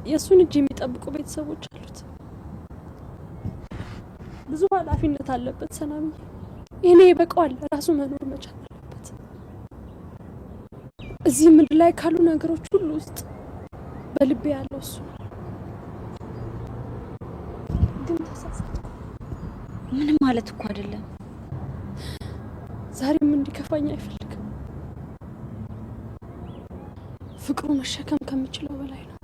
የእሱን እጅ የሚጠብቁ ቤተሰቦች አሉት። ብዙ ኃላፊነት አለበት ሰላምዬ። እኔ ይበቃዋል። ራሱ መኖር መቻል አለበት። እዚህ ምድር ላይ ካሉ ነገሮች ሁሉ ውስጥ በልቤ ያለው እሱ ነው። ግን ተሳሳትኩ። ምንም ማለት እኮ አይደለም። ዛሬም እንዲከፋኝ አይፈልግም። ፍቅሩ መሸከም ከምችለው በላይ ነው።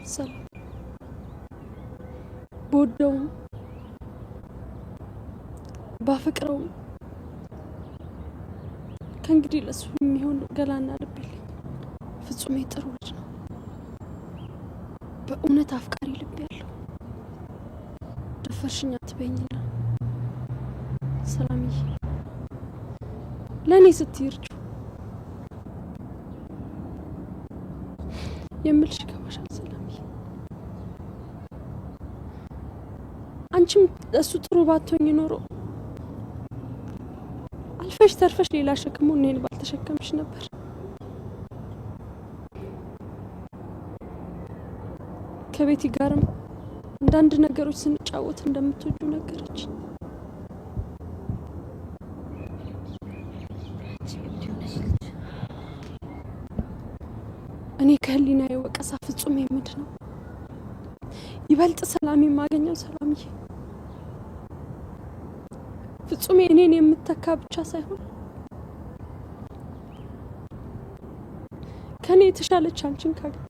ሰላም፣ በወደውም ባፈቅረውም ከእንግዲህ ለሱ የሚሆን ገላና ልብ የለኝም። ፍጹሜ ጥሩ ልጅ ነው። በእውነት አፍቃሪ ልብ ያለው። ደፈርሽኝ አትበይኝና ሰላምዬ፣ ለእኔ ስትይ እርጂው የምልሽ ይገባሻል ሰላምዬ። አንቺም ለእሱ ጥሩ ባትሆኝ ኖሮ አልፈሽ ተርፈሽ ሌላ ሸክሞ እኔን ባልተሸከምሽ ነበር። ከቤቲ ጋርም አንዳንድ ነገሮች ስንጫወት እንደምትወጁ ነገረች። እኔ ከህሊና የወቀሳ ፍጹም የምድ ነው ይበልጥ ሰላም የማገኘው ሰላምዬ። ፍጹሜ እኔን የምተካ ብቻ ሳይሆን ከኔ የተሻለች አንቺን ካገኘ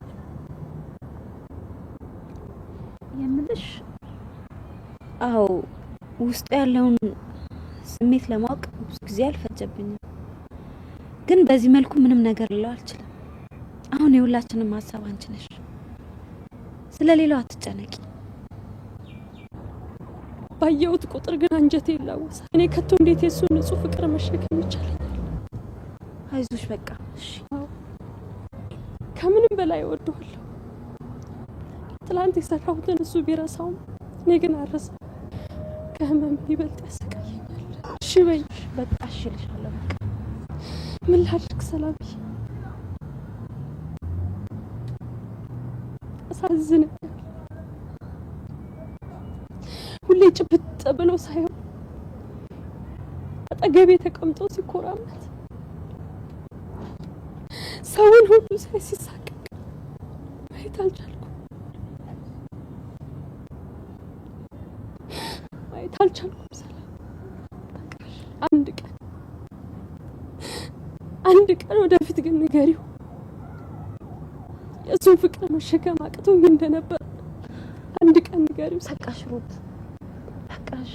የምልሽ አዎ፣ ውስጡ ያለውን ስሜት ለማወቅ ብዙ ጊዜ አልፈጀብኝም፣ ግን በዚህ መልኩ ምንም ነገር ልለው አልችልም። አሁን የሁላችንም ሀሳብ አንቺ ነሽ። ስለ ሌላው አትጨነቂ። ባየሁት ቁጥር ግን አንጀቴ ይላወሳል። እኔ ከቶ እንዴት የእሱን ንጹሕ ፍቅር መሸከም ይቻለኛል? አይዞሽ በቃ እሺ። ከምንም በላይ እወደዋለሁ። ትላንት የሰራሁትን እሱ ቢረሳውም እኔ ግን አልረሳም። ከህመም ይበልጥ ያሰቃየኛል። እሺ በይ በቃ እሺ እልሻለሁ። በቃ ምን ላድርግ ሰላምዬ? አሳዝነኛል። ሁሌ ጭብጥ ብሎ ሳይሆን አጠገቤ ተቀምጦ ሲኮራመት ሰውን ሁሉ ሳይ ሲሳቀቅ ማየት አልቻልኩም፣ ማየት አልቻልኩም። ሰላም አንድ ቀን አንድ ቀን ወደፊት ግን ንገሪው የእሱን ፍቅር መሸከም አቅቶኝ እንደነበር አንድ ቀን ንገሪው። በቃሽ ሩት በቃሽ።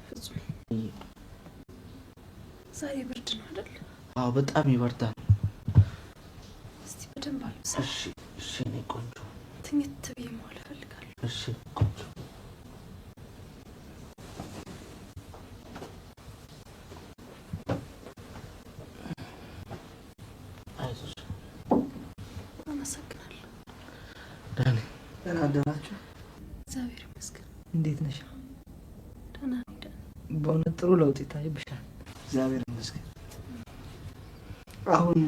ፍጹም ዛሬ ብርድ ነው አይደል? አዎ በጣም ይበርዳል። እስቲ በደንብ አልብሳ። እሺ እሺ፣ እኔ ቆንጆ። ትኝት ብዬ መዋል እፈልጋለሁ። እሺ ቆንጆ። አይዞሽ። አመሰግናለሁ። ዳኒ ደህና አደራችሁ? እግዚአብሔር ይመስገን። እንዴት ነሽ? ደህና ነኝ ዳኒ። በእውነት ጥሩ ለውጥ ይታይብሻል። እግዚአብሔር ይመስገን። አሁን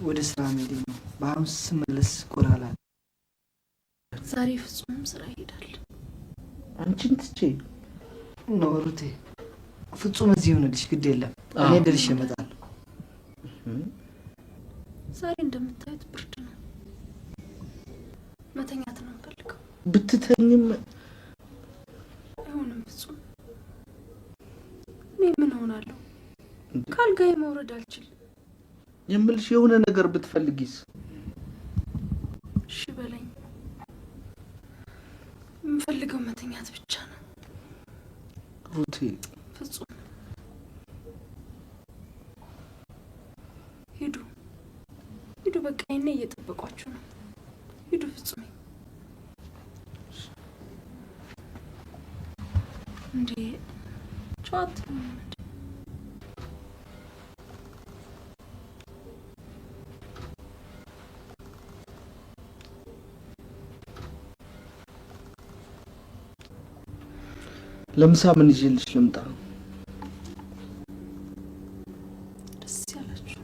ወደ ስራ መሄዴ ነው። በሐሙስ ስመለስ ጎራ እላለሁ። ዛሬ ፍጹምም ስራ ይሄዳል። አንቺን ትቼ ነው ሩቴ። ፍጹም እዚህ ይሁንልሽ፣ ግድ የለም እኔ ደርሼ እመጣለሁ። ዛሬ እንደምታዩት ብርድ ነው። መተኛት ነው የምፈልገው። ብትተኝም አይሆንም ፍጹም። እኔ ምን እሆናለሁ? ካልጋዬ መውረድ አልችልም። የምልሽ የሆነ ነገር ብትፈልጊስ? እሺ በለኝ። የምፈልገው መተኛት ብቻ ነው ሩቴ። ፍጹም ሂዱ፣ ሂዱ። በቃ ይሄኔ እየጠበቋችሁ ነው። ሂዱ ፍጹሜ። እንዴ ጨዋታ ለምሳ ምን ይዤልሽ ልምጣ? ደስ ያላችሁ።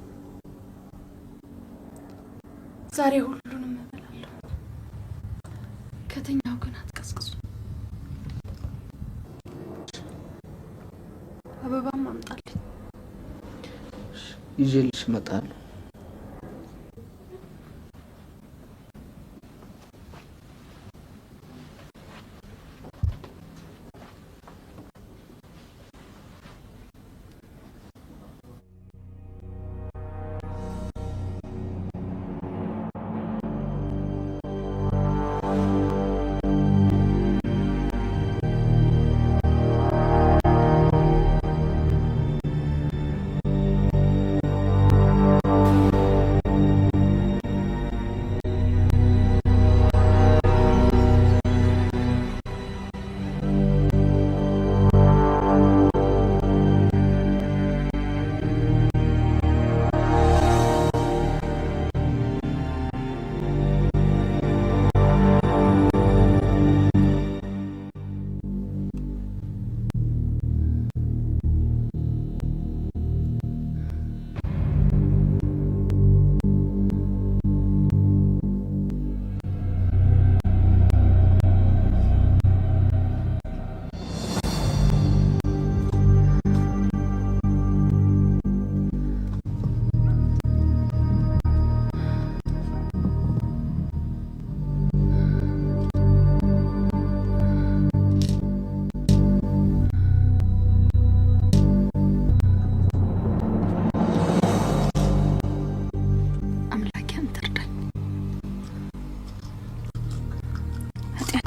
ዛሬ ሁሉንም እበላለሁ። ከተኛው ግን አትቀስቅሱ። አበባም አምጣልኝ። ይዤልሽ እመጣለሁ።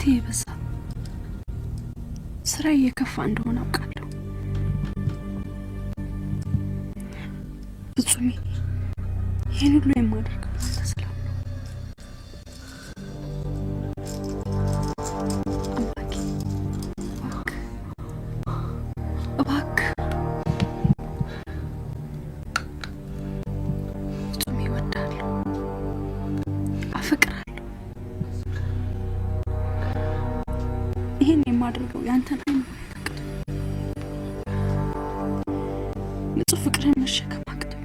የበዛ ስራ እየከፋ እንደሆነ አውቃለሁ። ፍጹሜ ይህን ሁሉ የማደርገው ለአንተ ሰላም ነው። አምላኬ እባክህ እባክህ ፍጹሜ እወድሃለሁ፣ አፈቅርሃለሁ። ይህን የማደርገው ያንተን አይን ማየት አቅቶኝ ንጹህ ፍቅርህን መሸከም አቅቶኝ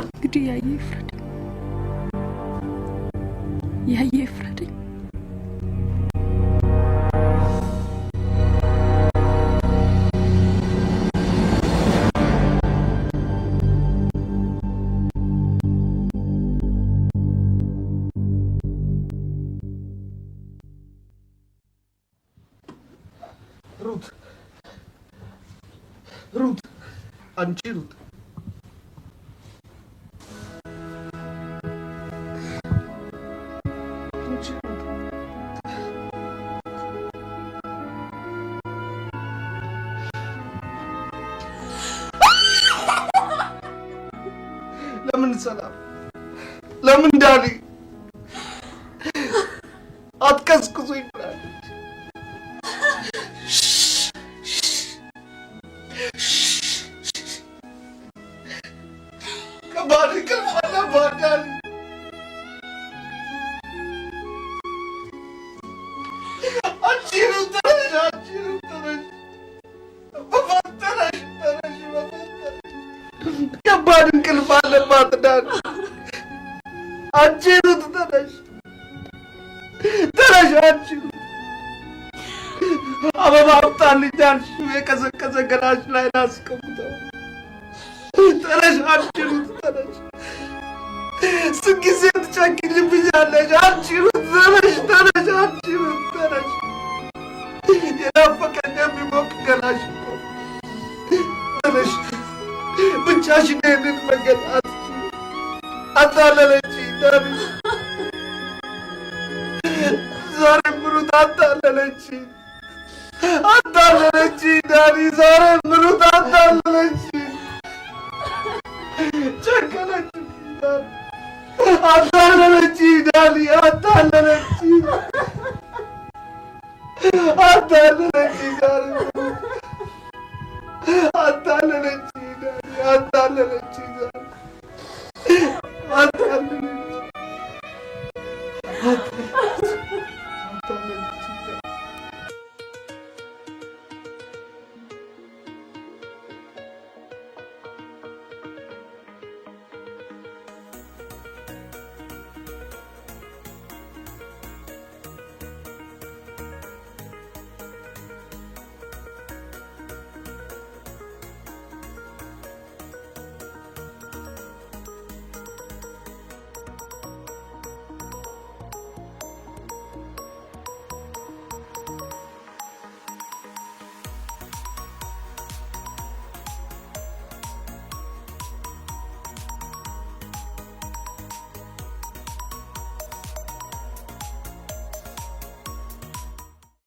እንግዲህ ያየ ይፍረደኝ፣ ያየ ይፍረደኝ። ሩት ሩት፣ አንቺ ሩት፣ አንቺ ሩት፣ ለምን ሰላም፣ ለምን ዳኒ አትቀስቅሱኝ ብላለች። ከባድ እንቅልፍ አለባት ዳኒ። አንቺ ሩት ተነሽ፣ አንቺ ሩት ተነሽ፣ በፈጠረሽ ተነሽ፣ በፈጠረሽ ከባድ እንቅልፍ አለባት ዳኒ። አንቺ ሩት ተነሽ፣ ተነሽ፣ አንቺ ሩት አበባ አምጣልኝ አልሽው የቀዘቀዘ ገላሽ ላይ ላስቀምጠው። ተነሽ አንቺ ሩት ተነሽ። ስንት ጊዜ ትጨክኝብኛለሽ? አንቺ ሩት ተነሽ፣ ተነሽ፣ አንቺ ሩት ተነሽ። የናፈቀኝ የሚሞቅ ገላሽ እኮ ተነሽ። ብቻሽን ይህንን መንገድ አትችይም። አታለለችኝ ዳኒ። ዛሬም ሩት አታለለችኝ፣ አታለለችኝ ዳኒ። ዛሬም ሩት አታለለችኝ፣ ጨከነችብኝ ዳኒ። አታለለችኝ ዳኒ፣ አታለለችኝ፣ አታለለችኝ።